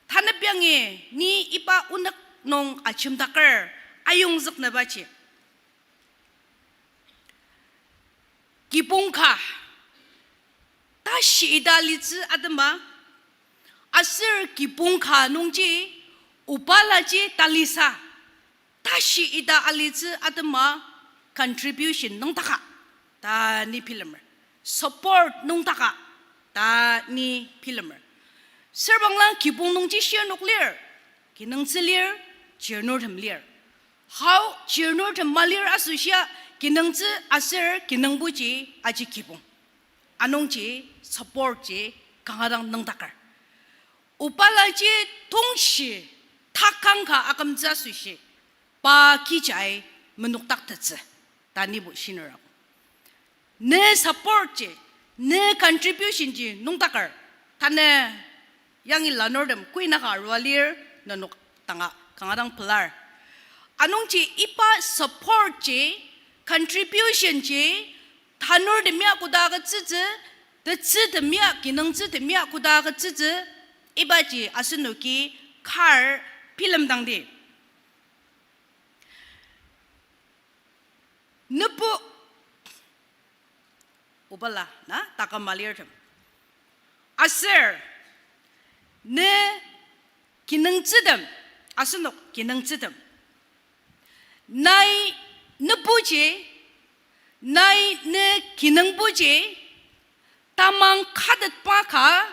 Tanep yangi ni iba onük nung ajemdaker ayongzüknübaji. Kibong ka, tashi ita alitsü atema, aser kibong ka nungji, obalaji talisa, tashi ita alitsü atema contribution nüngdaka ta ni bilemer. Support nüngdaka ta ni bilemer. Serbangla kibong nungji shirnok lir, kinungtsü lir, chirnurtem lir. Hau chirnurtem malir asoshia kinungtsü aser kinungbuji aji kibong. Anungji support ji kanga dang nüngdaker. Obalaji tongshi takang ka akümtsü asoshi, pa kijai menokdaktettsü ta nibo shinera. Ne support ji, ne contribution ji nüngdaker, tanü yangi lanurtem kuinaka arua lir, nenok danga kanga dang pelar. Anungji iba support ji, contribution ji, tanurtem ya koda agütsütsü, tetsütem ya, kinungtsütem ya koda agütsütsü, ibaji asenoki kar bilemdangdi. Nebu obala na taküm alirtem. Aser ne kinungtsütem, asenok kinungtsütem. Nai nebuji, nai ne kinungbuji, tamang katetba ka,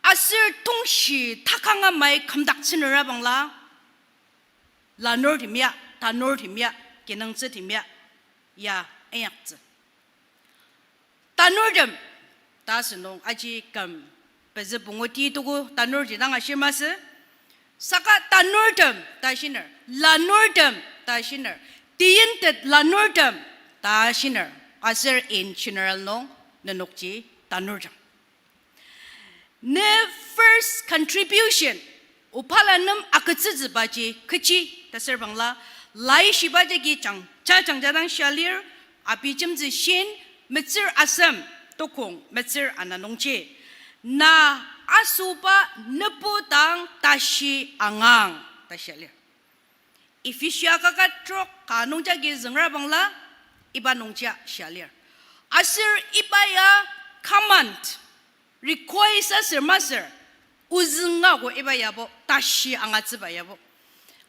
aser tongshi takang amai kümdaktsünera bangla, lanurtem ya, tanurtem ya, kinungtsütem ya, ya inyaktsü. Tanurtem ta asünung aji küm pezü pungu ti tuku tanurji dang ashir masü. Saka tanurtem ta shiner, lanurtem ta shiner, tiyintet lanurtem ta shiner, aser in general nung nenokji tanurtem. Ne first contribution, obala nem agütsütsübaji kechi ta serbangla, Laishiba jagi jangja jangja dang shia lir, Abijemtsü shin, metsür asem, tokong metsür ana nungji, na asoba nebu dang tashi angang ta shia lir. Ephesia kaket trok ka nungjagi züngra bangla, iba nungjia shia lir. Aser iba ya command, request aser masür, ozünga ko iba yabo, tashi angatsüba yabo.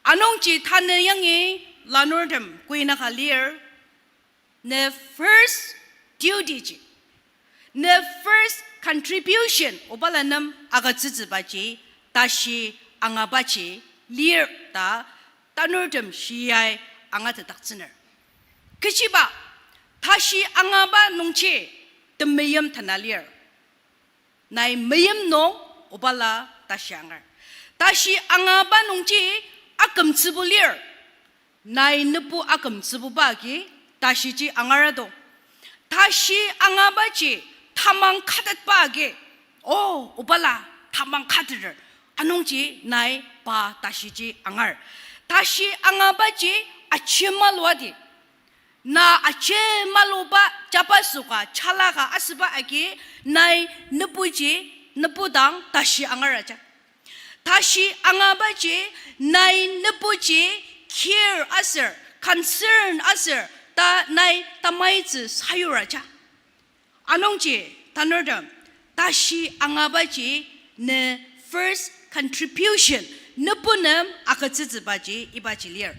Anungji tanü yangi lanurtem kuinaka lir, ne first duty ji, ne first contribution obala nem agütsütsübaji, tashi angabaji lir ta tanurtem shiai angatetdaktsüner. Kechiba, tashi angaba nungji temeim tena lir. Nai meim nung obala tashi angar. Tashi angaba nungji akümtsübu lir. Nai nebu akümtsübuba agi tashiji angar ado. Tashi angabaji tamang katetba agi, o, obala tamang kateter. Anungji nai pa tashiji angar. Tashi angabaji aji maluadi. Na aji maluba jabaso ka chala ka asüba agi nai nebuji, nebu dang tashi angar aja. Tashi angabaji nai nebuji care aser, concern aser, ta nai tamaitsü sayur aja. Anungji tanurtem, tashi angabaji ne first contribution, nebu nem agütsütsübaji ibaji lir.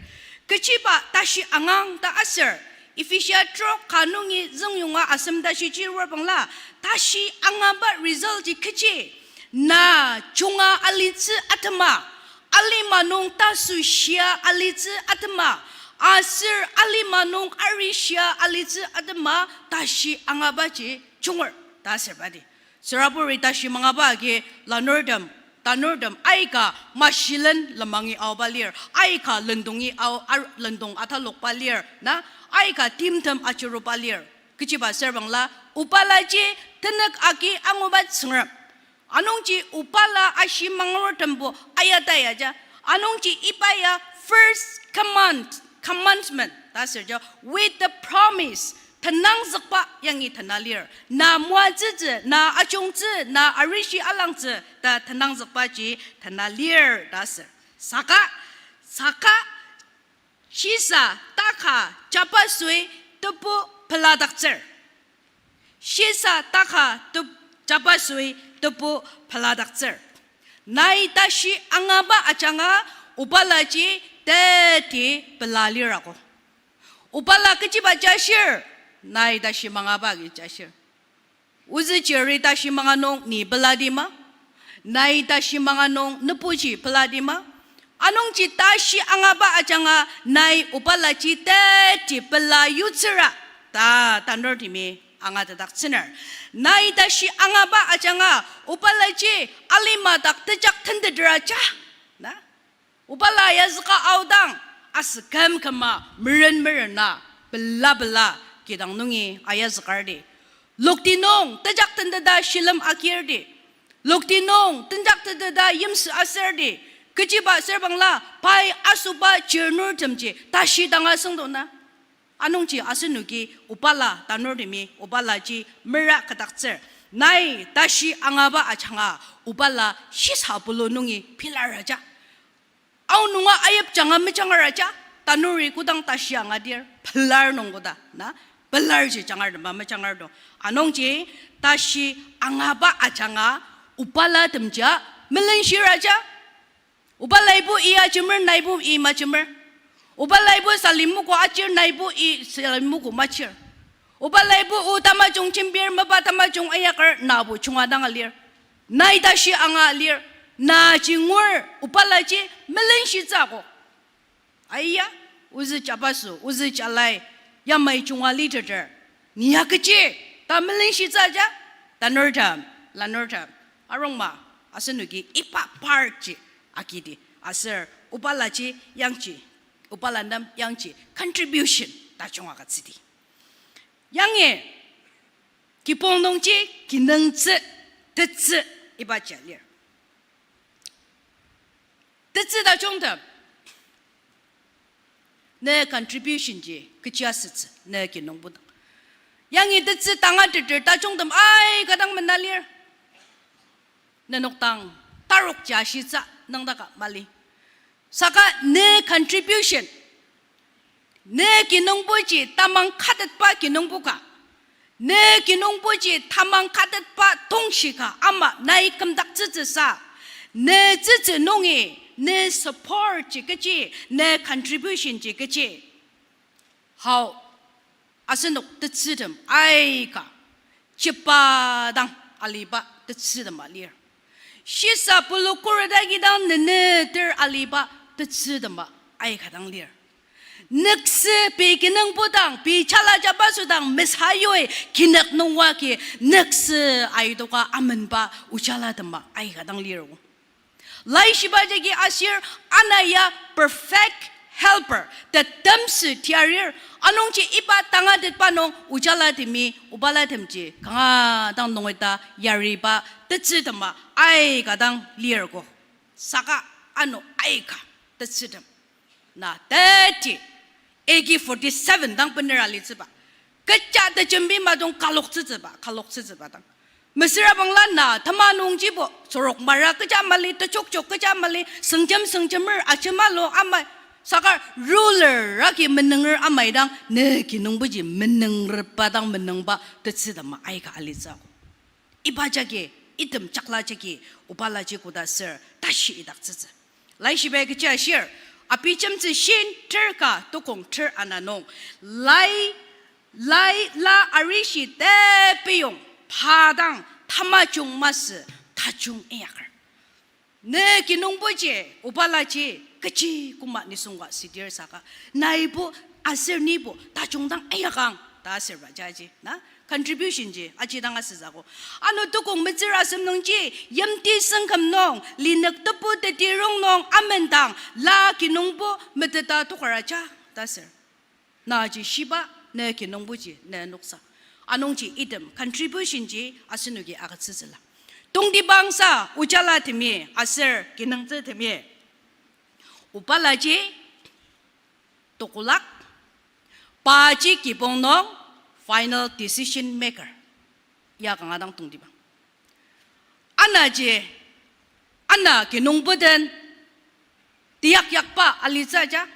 Kechiba tashi angang ta aser, Ephesia trok ka nungi züngyonga asem tashiji rua bangla, tashi angaba result ji kechi, na junga alitsü atema, alima nung tasu shia alitsü atema, aser alima nung ari shia alitsü atema, tashi angabaji junger ta aser badi. Tsüraburi tashi mangaba agi lanurtem, tanurtem aika mashilen lemangi aoba lir, aika lendongi ao, ar-, lendong atalokba lir, na, aika timtem achiruba lir. Kechiba serbangla, obalaji tenük agi anguba Tsüngrem. Anungji obala ashi mangertembo ayata yaja. Anungji iba ya first command, commandment ta aser ja, with the promise, tenangzükba yangi tena lir. Na moatsütsü, na ajungtsü, na arishi alangtsü ta tenangzükbaji tena lir ta aser. Saka, saka Shisa taka jabasoi tebu peladaktsür. Shisa taka tep-, jabasoi tebu peladaktsür. Nai tashi angaba ajanga obalaji teti pela lirako. Obala kechiba jashir, nai tashi mangaba agi jashir. Ozü chiri tashi manga nung ni peladi ma? Nai tashi manga nung nübuji peladi ma? Anungji tashi angaba ajanga nai obalaji teti pela yutsüra ta tanurtemi angatetdaktsüner. Nai tashi angaba ajanga obalaji alima dak tejak tentetera ja. Na? Obala ayazüka aodang, asü küm küma, meren merena, pela pela, kidang nungi ayazükardi. Lokti nung tejak tenteta shilem akirdi. Lokti nung tejak tenteta yimsü asürdi. Kechiba asür bangla, pai asoba chirnurtemji tashi danga süngdona. Anungji asenoki obala tanurtemi obalaji mera kü daktsür. Nai tashi angaba ajanga obala shisa pulu nungi pilar aja. Aonunga ayip janga mejangaraja, tanuri kodang tashi angadir, pelar nung koda, na, pelarji jangar tema mejangar do. Anungji, tashi angaba ajanga, obalatemja, melenshiraja. Obalaibo i ajemer, naibo i majemer. Obalaibo salimogo ajir, naibo i salimogo majir. Obalaibo o tamajung jembir, mapa tamajung ayakar, nabo junga dang alir. Nai tashi anga alir, na jingur, obalaji, melenshitsü ako. Aiya, ozü jabaso, ozü jalai, yamai junga liteter. Ni ya kechi, ta melenshitsü ja, tanurtem, lanurtem. Arongma, asenoki iba part ji, agidi, aser, obalaji, yangji, obala nem yangji, contribution, tajung agütsüdi. Yangi, kibong nungji kinungtsü, tetsü, ibaji lir. Tetsü tajungtem, ne contribution ji kechi asütsü, ne kinungpudang. Yangi tetsü tangateter tajungtem aika dang mena lir. Nenok dang tarok ji ashitsü nüngdaka mali. Saka ne contribution, ne kinungpoji tamang katetba kinungpo ka, ne kinungpoji tamang katetba tongshi ka ama nai kümdaktsütsüsa, ne tsütsü nungi, ne support ji kechi, ne contribution ji kechi. Hao, asenok tetsütem aika, chipa dang aliba tetsütem a lir. Shisa pulu khuret agi dang neneter aliba tetsütem a aika dang lir. Nüksü pei kinungpudang, pei jala jabaso dang mesayoi kinük nung oa ki nüksü aitoka amenba ojalatem a aika dang lir. Laishiba jagi ashir, ana ya perfect helper, tetemsü tiarir, anungji iba tangatetba nung ojalatemi, obalatemji kanga dang nungi ta yariba tetsütem a aika dang lirko. Saka ano aika tetsütem na teti A K forty-seven dang bener alitsüba. Kecha tejembi madung kaloktsütsüba, kaloktsütsüba dang. Mesüra bangla na tema nungjibo sorok mara kecha mali, techokchok kecha mali, süngjem süngjemer ajemalu amai, saka ruler agi menünger amai dang, ne kinungpoji menüngrepba dang menüngba tetsütem a aika alitsü ako. Iba jagi, item jakla jagi, obalaji koda ser tashi idaktsütsü. Laishibai kechi ashir, Abijemtsü shin ter ka tukong ter ana nung, lai, lai la arishi tepiyong pa dang tamajung masü tajung inyaker. Ne kinungpoji, obalaji, kechi koma nisung ka sidir saka, naibo aser nibo tajung dang inyakang ta asürba jaji, na? Contribution ji aji dang asütsü ako. Ano tukong metsür asem nungji, yimti süngküm nung, linük tebu tetirong nung amendang, la kinungpo meteta tokara ja ta asür. Naji shiba, ne kinungpoji ne noksa. Anungji item contribution ji asenoki agütsütsüla. Tongtibangsa ojalatemi aser kinungtsütemi, obalaji tokolak, paji kibong nung final decision maker. Ya kanga dang tongtibang. Anaji, ana kinungpo den, tiyak yakba alitsü ja.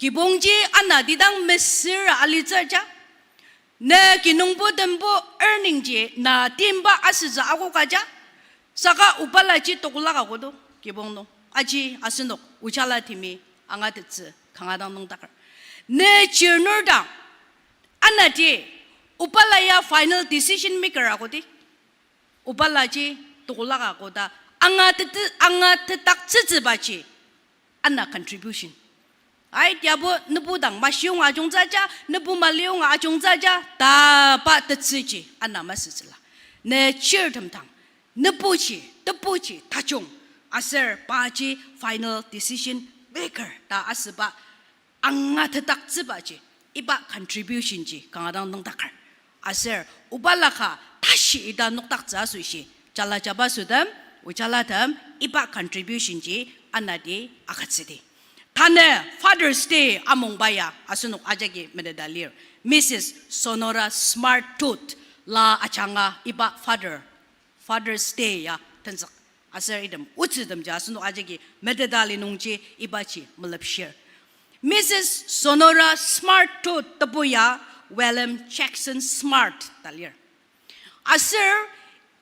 Kibongji anati dang mesüra alitsü ja. Ne kinungpo tembo earningji na timba asütsü akoka ja. Saka obalaji tokolaka kodo kibong nung. Aji asenok ojalatemi angatettsü kanga dang nüngdaker. Ne chirnur dang anati obala ya final decision maker akodi. Obalaji tokolaka koda angatete-, angatetdaktsütsübaji ana contribution. Ai, tiabo nebu dang mashiyonga ajungtsü ja, nebu maliyonga ajungtsü ja, ta pa tetsüji ana masütsüla. Ne chirtem dang, nebuji, tebuji tajung, aser paji final decision maker ta asüba angatetdaktsübaji, iba contribution ji kanga dang nüngdaker. Aser obala ka tashi ita nokdaktsü asoshi, jala jabasotem, ojalatem, iba contribution ji anati agütsüdi. Tanü Father's Day amungba ya asenok ajaki meteta lir. Missus Sonora Smart Todd la ajanga iba Father, Father's Day ya tenzük. Aser item otsütemji asenok ajaki meteta li nungji ibaji melepshir. Missus Sonora Smart Todd tebu ya William Jackson Smart ta lir. Aser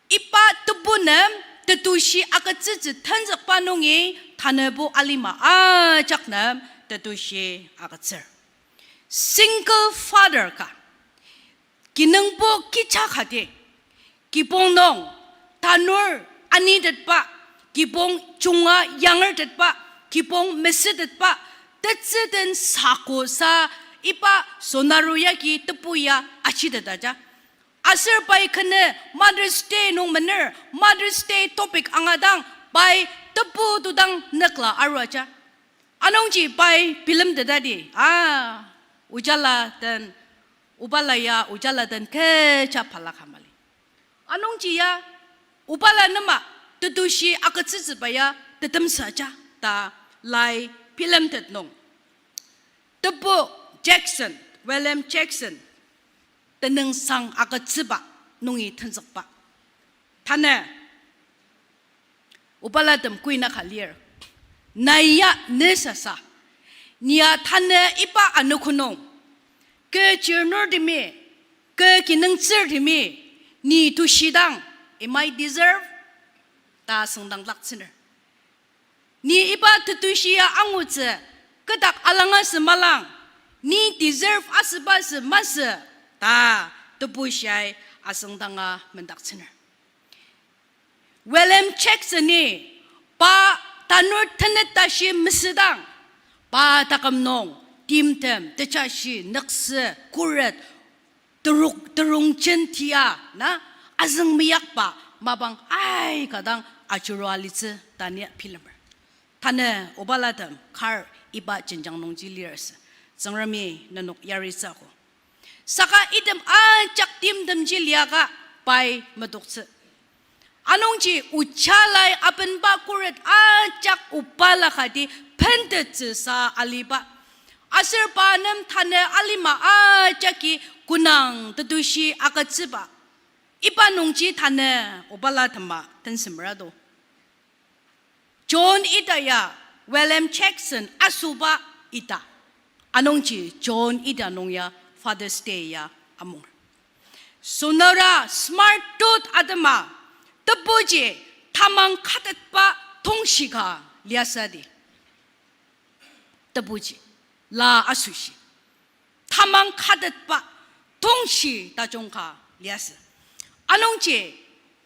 iba tebu nem tetushi agütsütsü tenzükba nungi tanübo alima ajak nem tetushi agütsür. Single father ka, kinungpo kecha kati, kibong nung tanur anitetba, kibong junga yangertetba, kibong mesütetba, tetsü den sakosa iba Sonora yagi tebu ya achiteta ja. Aser pai kene Mother's Day nung mener, Mother's Day topic angadang pai tebu tudang nükla arua ja. Anungji pai bilemtetadi, a, ojala den, obala ya ojala den kecha balaka mali. Anungji ya, obala nema tetushi agütsütsüba ya tetemsa ja ta lai bilemtet nung, tebu Jackson, William Jackson, tenüngsang agütsüba nungi tenzükba. Tanü obalatem kuina ka lir. Nai ya ne sasa, ni ya tanü iba anogo nung, kü chirnurtemi, kü kinungtsürtemi, ni tushidang, am I deserve? Ta süngdangdaktsüner. Ni iba tetushi ya angutsü, kü dak alanga sü malang, ni deserve asüba sü masü, ta tebushia asüngdanga mendaktsüner. William Jackson-i pa tanur tenet tashi mesüdang, pa taküm nung timtem, tejashi, nüksü, khuret, teruk, terungjen tia, na, azüng meyakba mapang aika dang ajurua alitsü ta ni bilemer. Tanü obalatem kar iba jenjang nungji lir asü, Tsüngremi nenok yaritsü ako. Saka item ajak timtemji liaka pai metoktsü. Anungji ojalai abenba khuret ajak obala kati pentettsüsa aliba. Aser pa nem tanü alima ajaki kunang tetushi agütsüba. Iba nungji tanü obalatema tensemera do. John ita ya William Jackson asoba ita. Anungji John ita nung ya Father's Day ya amung. Sonora Smart Todd atema, tebuji tamang katetba tongshi ka liasü di. Tebuji, la asoshi tamang katetba tongshi tajung ka liasü. Anungji,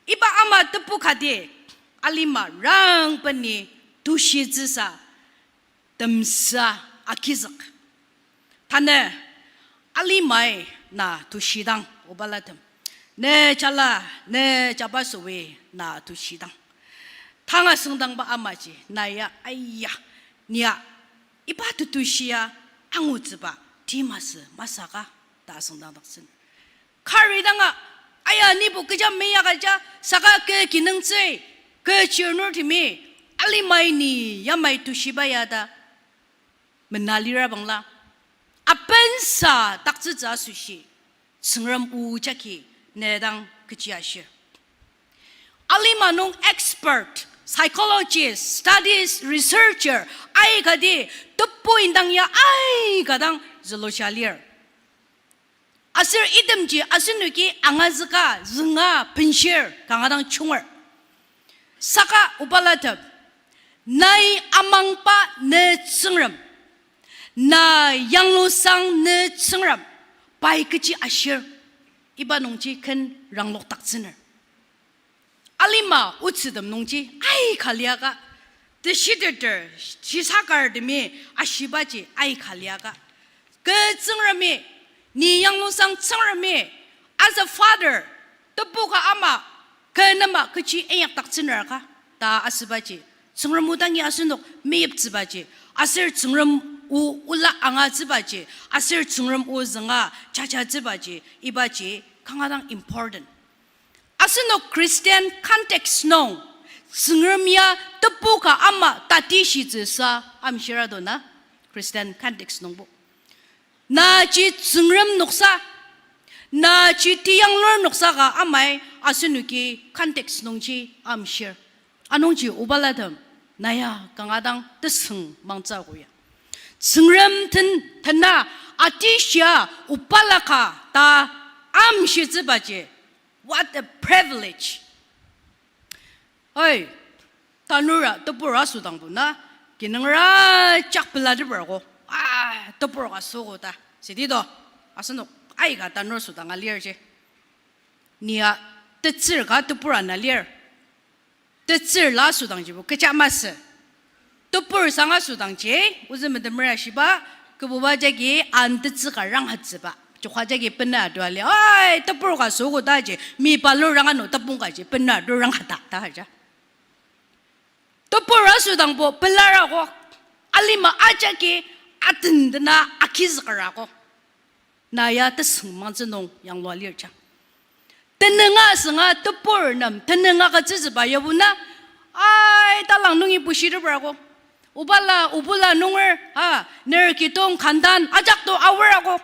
iba ama tebu kati alima rangpeni tushitsüsa temsa agizük. Tanü alimai na tushidang obalatem, ne jala, ne jabaso-i na tushidang, tanga süngdangba amaji na ya, aiya, ni ya iba tetushia angutsüba ti masü masaka ta süngdangdaktsün. Kari danga, aya, nibo kecha meyakaja, saka kü kinungtsü, kü chirnurtemi alimai ni yamai tushiba ya ta mena lira bangla, apensa daktsütsü asoshi, Tsüngrem o jagi ne dang kechi ashir. Alima nung expert psychologist, studies, researcher, aikati tebu indang ya aika dang zülushia lir. Aser itemji asenoki angazüka zünga benshir kanga dang junger. Saka obalatem, nai amangba ne Tsüngrem, na yanglusang ne Tsüngrem, pai kechi ashir, iba nungji ken ranglokdaktsüner. Alima otsütem nungji aika liaka, teshiteter shisakartemi ashibaji aika liaka, kü Tsüngremi, ni yanglusang Tsüngremi, as a father, tebu ka ama, kü nema kechi inyakdaktsüner ka, ta asübaji, Tsüngrem o dangi asenok meyiptsübaji, aser Tsüngrem o ola angatsübaji, aser Tsüngrem o zünga jajatsübaji, ibaji kanga dang important. Asenok Christian context nung, Tsüngrem ya tebu ka ama tatishitsüsa amshir ado na, Christian context nungbo. Naji Tsüngrem noksa, naji teyanglur noksa ka amai asenoki context nungji amshir. Anungji obalatem, na ya kanga dang tesüng mangtsü ako ya. Tsüngrem ten, tena atishia obala ka ta amshitsübaji. What a privilege. Oi, tanura tebur asüdangbo na, kinungra jak pelateper ako. Ah, tebur ka süogo ta. Sidi to, asenok aika tanur südang alirji. Ni ya tetsür ka tebur ana lir. Tetsür la südangjibo kecha masü. Tebur sanga südangji, ozü metemer ashiba, kübuba jagi an tetsü ka ranghatsüba. Jokha jagi bena tua lir. Ai, tebur ka süogo taji, mi balur ranga no tebong kaji, bena tua ranghata, ta aja. Tebur asüdangbo pelar ako, alima ajaki atendena akizüker ako. Na ya tesüng mangtsü nung yanglua lirja. Tenünga sünga tebur nem tenünga agütsütsüba yabo na, ai, talang nungi bushiteper ako. Obala, obula nunger, a, ner kidong kandan ajak to aor ako.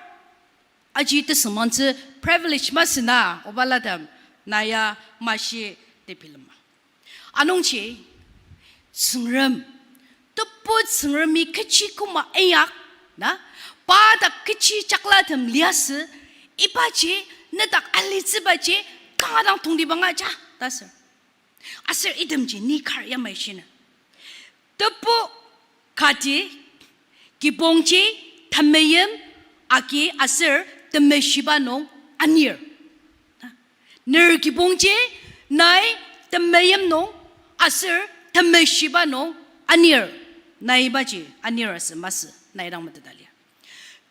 Aji tesüngmangtsü privilege masü na, obalatem, na ya mashi tebilema. Anungji, Tsüngrem, tebu Tsüngremi kechi küma inyak, na, pa dak kechi chaklatem liasü, ibaji, nedak alitsübaji, kanga dang tongtibang aja, ta sür. Aser itemji ni kar yamai shiner. Tebu kaji, kibongji, temeim, agi aser temeshiba nung anir. Ner kibongji, nai temeim nung aser temeshiba nung anir. Nai ibaji anir asü masü, nai dang meteta lir.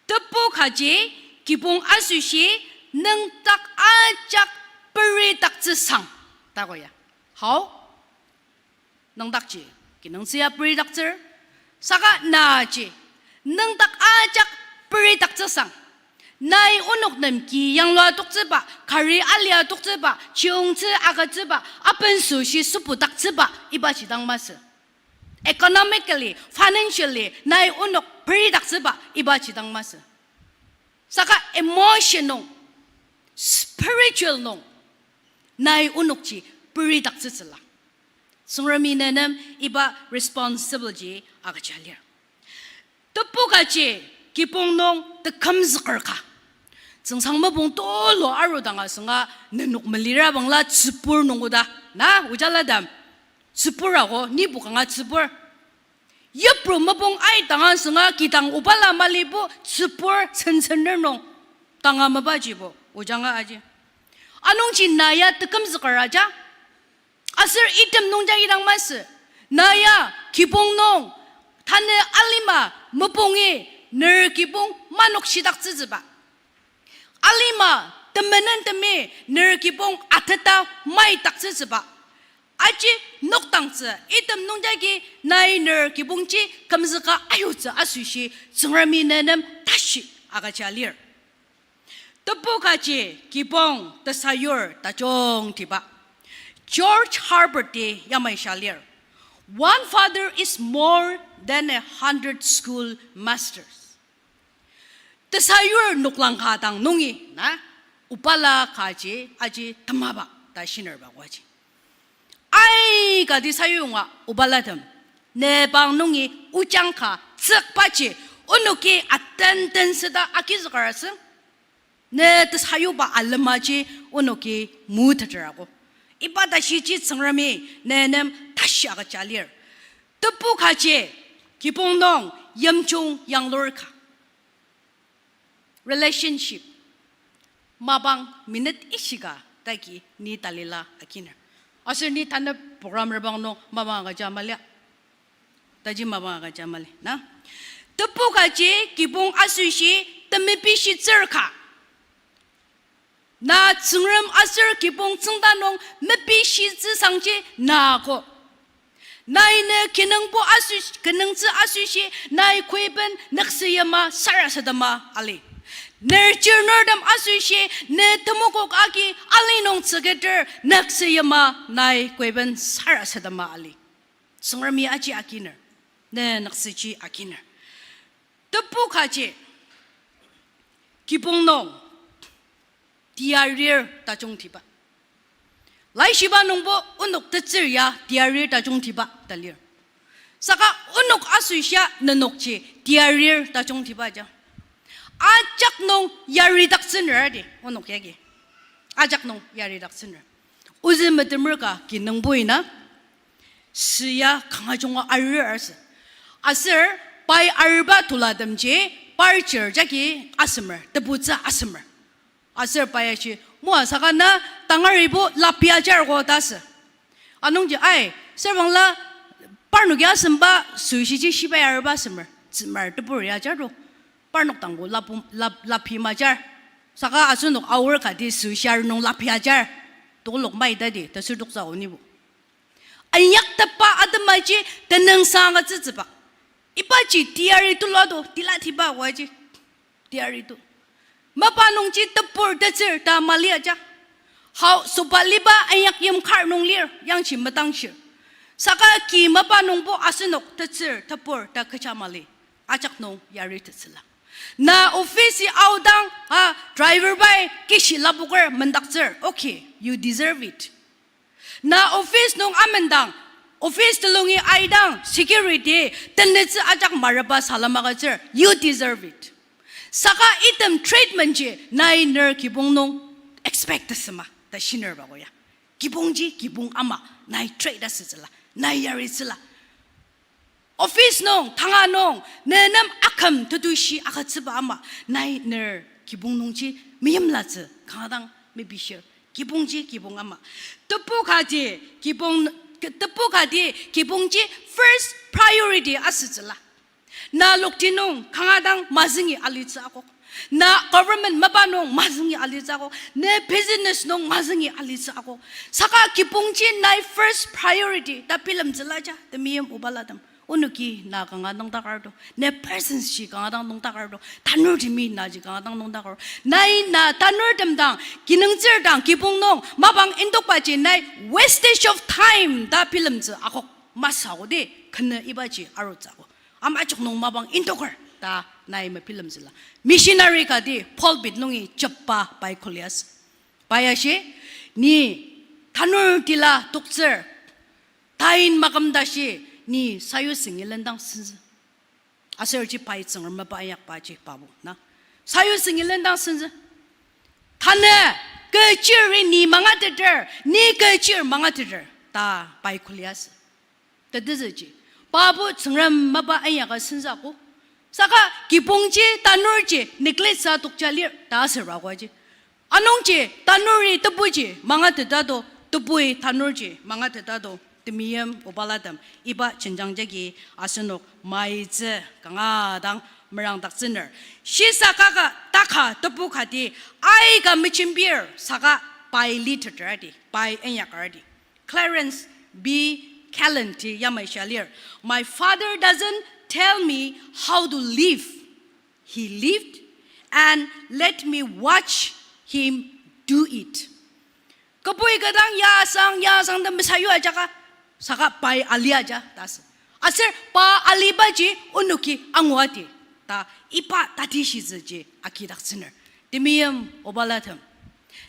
Tebu kaji, kibong asoshi, nüngdak ajak peridaktsüsang, ta ko ya. Hao? Nüngdakji, kinungtsü ya peridaktsür. Saka naji, nüngdak ajak peridaktsüsang, nai onok nem ki yanglua toktsüba, kari alia toktsüba, chiyungtsü agütsüba, apensoshi süpudaktsüba, ibaji dang masü. Economically, financially, nai onok peridaktsüba, ibaji dang masü. Saka emotion nung, spiritual nung, nai onokji peridaktsütsüla. Tsüngremi ne nem iba responsibility agüja lir. Tebu kaji kibong nung tekümzüker ka. Tsüngsang mopung tulu arudang asünga nenok melira bangla tsübur nung oda. Na, ojalatem. Tsübur ako, nibo kanga tsübur. Yipru mopung aidang asünga kidang obala malibo tsübur sensener nung tanga mapajibo, ojanga aji. Anungji na ya tekümzüker aja. Aser item nungja idang masü. Na ya kibong nung, tanü alima mopungi ner kibong manok shidaktsütsüba. Alima temenentemi ner kibong ateta maidaktsütsüba. Aji nokdangtsü item nungjagi nai ner kibongji kümzüka ayutsü asoshi Tsüngremi ne nem tashi agüja lir. Tebu kaji kibong tesayur tajungtiba George Herbert-i yamai sha lir: One father is more than a hundred schoolmasters. Tesayur noklang ka dang nungi na, obala kaji aji temaba ta shinerba oaji. Ai Aika di sayuonga obalatem, ne bang nungi ojang ka tsükbaji, onoki atenten süda agizüker asü. Ne tesayuba alemaji onoki muteter ako. Iba tashiji Tsüngremi ne nem tashi agüja lir. Tebu kaji, kibong nung yimjung yanglur ka. Relationship. Mapang minute ishika tagi ni talila akiner. Aser ni tanü program reprang nung mapang agüja mali. Taji mapang agüja mali, na? Tebu kaji kibong asoshi temepishitsür ka. Na Tsüngrem aser kibong tsüngda nung mepishitsü sangji na ko. Nai ne kinungpo asoshi, kinungtsü asoshi, nai koiben nüksü yima sarasadema ali. Ner chirnurtem asoshi, ne temokok agi ali nung tsüketer nüksü yima nai koiben sarasadema ali. Tsüngremi aji akiner, ne nüksüji akiner. Tebu kaji, kibong nung tiarir tajungtiba. Laishiba nungbo onok tetsür ya tiarir tajungtiba ta lir. Saka onok asoshia nenokji tiarir tajungtiba ja. Ajak nung yaridaktsünradi onok yagi. Ajak nung yaridaktsünra. Ozü metemer ka kinungpo ina, süa kanga junga arur asü. Aser pai arurba tulatemji par chir jagi asemer, tebutsü asemer. Aser pai ashi, moa saka na tangaribo lapi ajar ko ta asü. Anungji ai, serbangla parnoki asemba süshiji shibai arurba asemer, tsümar tebur ya ajar to. Parnok dangbo lapu-, lap-, lapi majar. Saka asenok aor kati süshia nung lapi ajar. Tokolok maitadi, tasür toksa onibo. Inyaktepa atemaji tenüngsang agütsütsüba. Ibaji tiari tulu ado, tila tiba waji. Tiari tu. Mapa nungji tebur tetsür ta mali aja. Hau sobaliba inyak yimkar nung lir, yangji metangshir. Saka ki mapa nungbo asenok tetsür, tebur ta kecha mali. Ajak nung yari tetsüla. Na office-i aodang, a, driver bai kishi lapoker mendaktsür. Okay, you deserve it. Na office nung amendang, office telungi aidang, security, tenetsü ajak maraba salem agütsür, you deserve it. Saka item treatment ji nai ner kibong nung expect asüma ta shinerba ko ya. Kibongji kibong ama nai treat asütsüla, nai yaritsüla. Office nung, tanga nung, ne nem aküm tetushi agütsüba ama, nai ner kibong nungji meimlatsü kanga dang mepishir. Kibongji kibong ama. Tebu kaji kibong, tebu kati kibongji first priority asütsüla. Na lokti nung kanga dang mazüngi alitsü akok. Na government mapa nung mazüngi alitsü akok. Ne business nung mazüngi alitsü akok. Saka kibongji nai first priority ta bilemtsüla ja, temeim obalatem. Onoki na kanga nüngdakar to, ne presence ji kanga dang nüngdakar to, tanurtemi naji kanga dang nüngdakar. Nai na tanurtem dang, kinungtsür dang, kibong nung mapang indokbaji nai wastage of time ta bilemtsü akok, masü akodi, kena ibaji arutsü ako. Ama ajak nung mapang indoker ta nai mebilemtsüla. Missionary kati pulpit nungi jepba pai kuli asü. Pai ashi, ni tanur tila toktsür, tain maküm tashi, ni sayu süngi lendang senzü. Aserji pai Tsüngrem mapa inyakbaji pabo na, sayu süngi lendang senzü. Tanü kechiri ni mangateter, ni kechir mangateter ta pai kuli asü. Tetezüji, pabo Tsüngrem mapa inyaka senzüko. Saka kibongji tanurji neglect sa tokja lir ta asüra koaji. Anungji tanuri tebuji mangatetato, tebui tanurji mangatetato, temeim obalatem, iba jenjang jagi asenok maitsü kanga dang merangdaktsüner. Shisa kaka taka tebu kati aika mejembir saka pai liteter adi, pai inyaker adi. Clarence B. Callan ti yamai shia lir, My father doesn't tell me how to live. He lived and let me watch him do it. Kibui kidang ya sang, ya sang ta mesayu ajaka, saka pai ali aja ta asü. Aser pa alibaji onoki anguati ta iba tatishitsüji agidaktsüner. Temeim obalatem,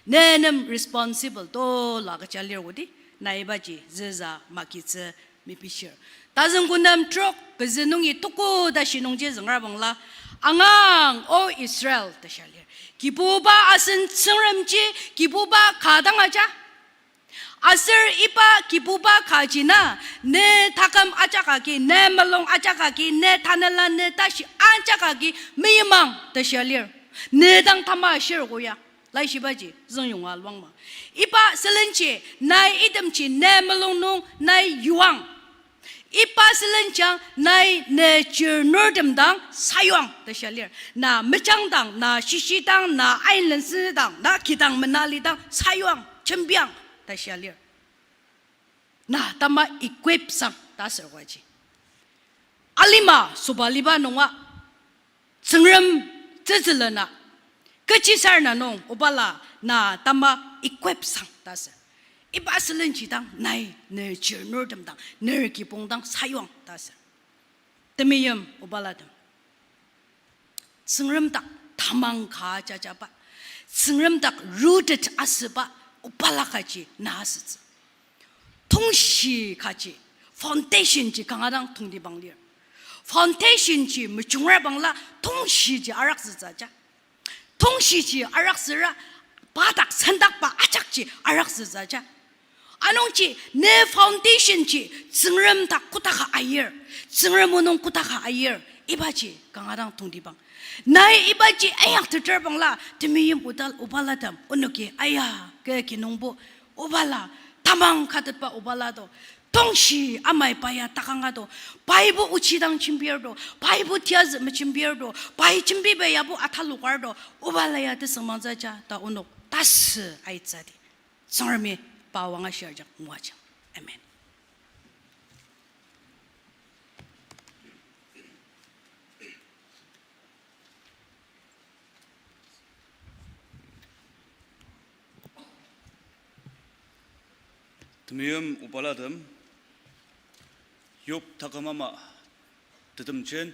ne nem responsible tola kecha lir odi, Na ibaji züza makitsü mepishir. Tazüngkunem trok pezü nungi tuku tashi nungji züngra bangla, angang, O Israel, ta shia lir. Kibuba asen Tsüngremji, Kibuba ka dang aja. Aser iba Kibuba kaji na, ne taküm ajak agi, ne mulung ajak agi, ne tanela, ne tashi ajak agi, meimang, ta shia lir. Ne dang tamashir ko ya. Laishibaji züngyonga luangma. Iba sülenji nai itemji ne mulung nung nai yuang. Iba sülenjang nai ne chirnurtem dang sayuang ta shia lir. Na mejang dang, na shishi dang, na ainlensen dang, na kidang menali dang sayuang, jembiang ta shia lir. Na tama equip sang ta asür oaji. Alima sobaliba nunga, Tsüngrem tsütsülena, kechisarena nung obala na tama equip sang ta asür. Iba sülenji dang nai ne chirnurtem dang, ne kibong dang sayuang ta asür. Temeim obalatem, Tsüngrem dak tamang ka jajaba, Tsüngrem dak rooted asüba obala kaji na asütsü. Tongshi kaji, foundation ji kanga dang tongtibang lir. Foundation ji mejungra bangla tongshi ji arakzütsü aja. Tongshi ji arakzüra, pa dak sendakba ajakji arakzütsü aja. Anungji ne foundation ji Tsüngrem dak kodaka ayir, Tsüngrem o nung kodaka ayir, ibaji kanga dang tongtibang. Nai ibaji ayakteter bangla, temeim oda-, obalatem, onoki aya, ke kinungbo, obala, tamang katetba obala do. Tongshi amai pa ya takanga do. Paibo ochi dang jembir do. Paibo tiyazü mejembir do. Pai jembiba yabo atalokar do. Obala ya tesüngmangtsü aja ta onok tasü aitsü di. Tsüngremi pa wang ashir ajak moajang. Amen. Temeim obalatem, Yob taküm ama tetemjen,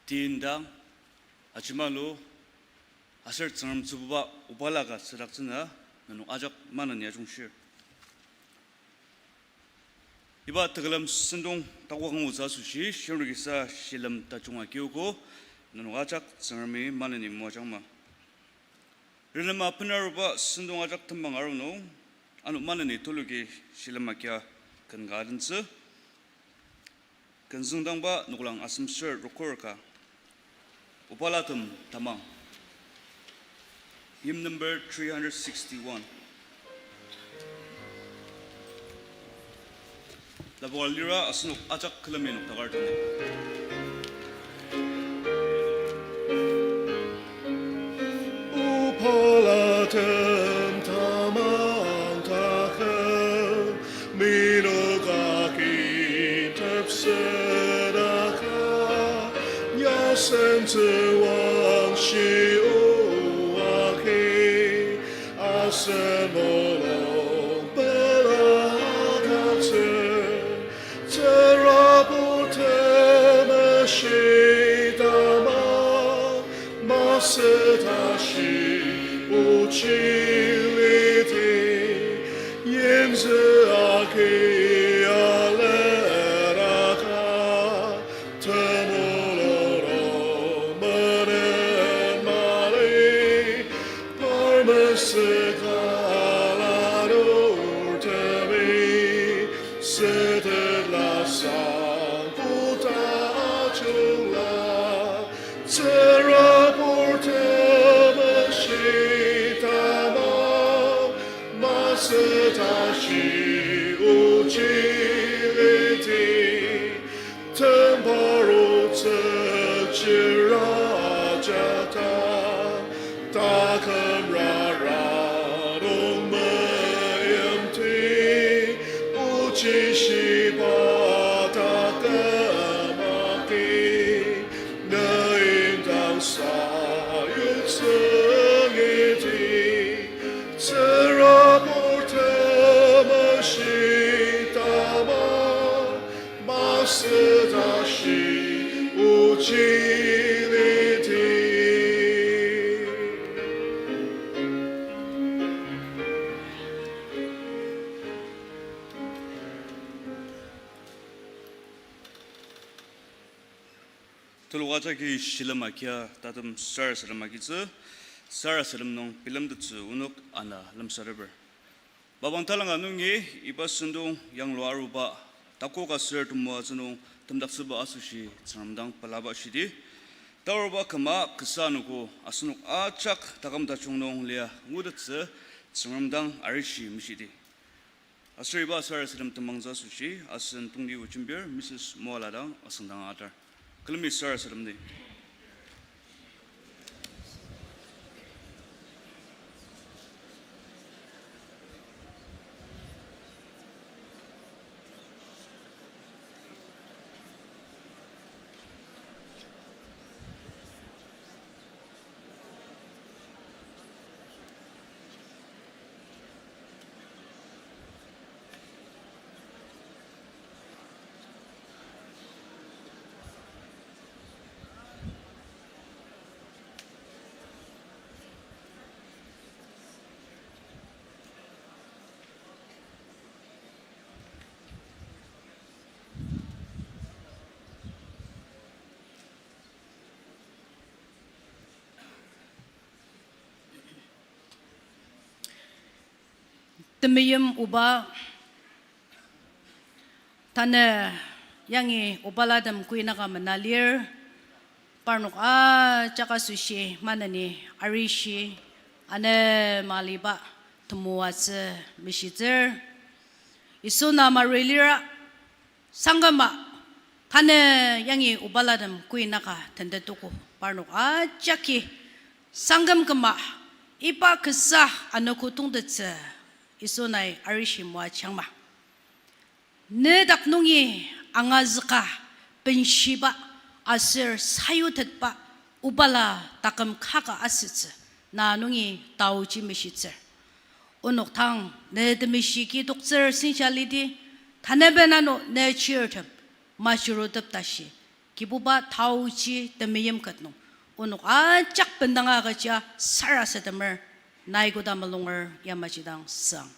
ti indang, ajimalu, aser Tsüngrem tsübuba obala ka südaktsüna, nenok ajak maneni ajungshir. Iba tekülem sentong takok angutsü asoshi, shirnokisa shilem tajung agiogo, nenok ajak Tsüngremi maneni moajangma. Renema benaruba sentong ajak tembang aru nung, ano maneni tuluki shilem agia ken ka adentsü. Ken züngdangba noklang asemser rokor ka, Obalatem Tamang. Hymn number three hundred sixty-one. Lapoka lira asenok ajak külemi noktakar tene. Obalatem tamang taküm, minoka ki tepsedaka, yasen tsüwang shi oaki, asen mulung pela agütsü, Tsürabur Temeshi Tamang, masü tashi ochi liti, yimzü agi aleraka, temulung menen mali, par mesüka lanurtemi, sütet lasang puta ajungla, Tsürabur Temeshi Tamang, masü tashi ochi liti, tembar otsü chira jata, taküm rara nung meimti, ochi shiba taküm agi, ne indang sayutsü iti, Tsürabur Temeshi Tamang, masü tashi ochi liti. Tuluka jagi shilem agia tatem sarasadem agitsü, sarasadem nung bilemtettsü onok ana lemsateper. Mapang talanga nungi iba sentong yanglua aruba, takoka ser temoatsü nung temdaktsüba asoshi Tsüngrem dang pelaba shidi, taruba küma kasa anogo asenok ajak taküm tajung nung lia ngutettsü Tsüngrem dang arishi meshidi. Aser iba sarasadem temangtsü asoshi asen tongtio jembir Mrs Moala dang asüngdang atar. Külemi sarasadem ni. Temeim oba, tanü yangi obalatem kuinaka mena lir, parnok ajak asoshi maneni arishi, anema aliba temoatsü meshitsür. Yisu na Mari lira, sangküma, tanü yangi obalatem kuinaka tentetogo parnok ajaki, sangküm küma, iba kasa anogo tongtettsü Yisu nai arishi moajangma. Ne dak nungi angazüka benshiba aser sayutetba obala taküm kaka asütsü na nungi taoji meshitsür. Onok dang ne temeshi ki toktsür sensha lidi, taneben ano ne chirtem, majurutep tashi, Kibuba taoji temeim ket nung onok ajak bendanga agüja sarasademer, nai koda mulunger yamaji dang sang.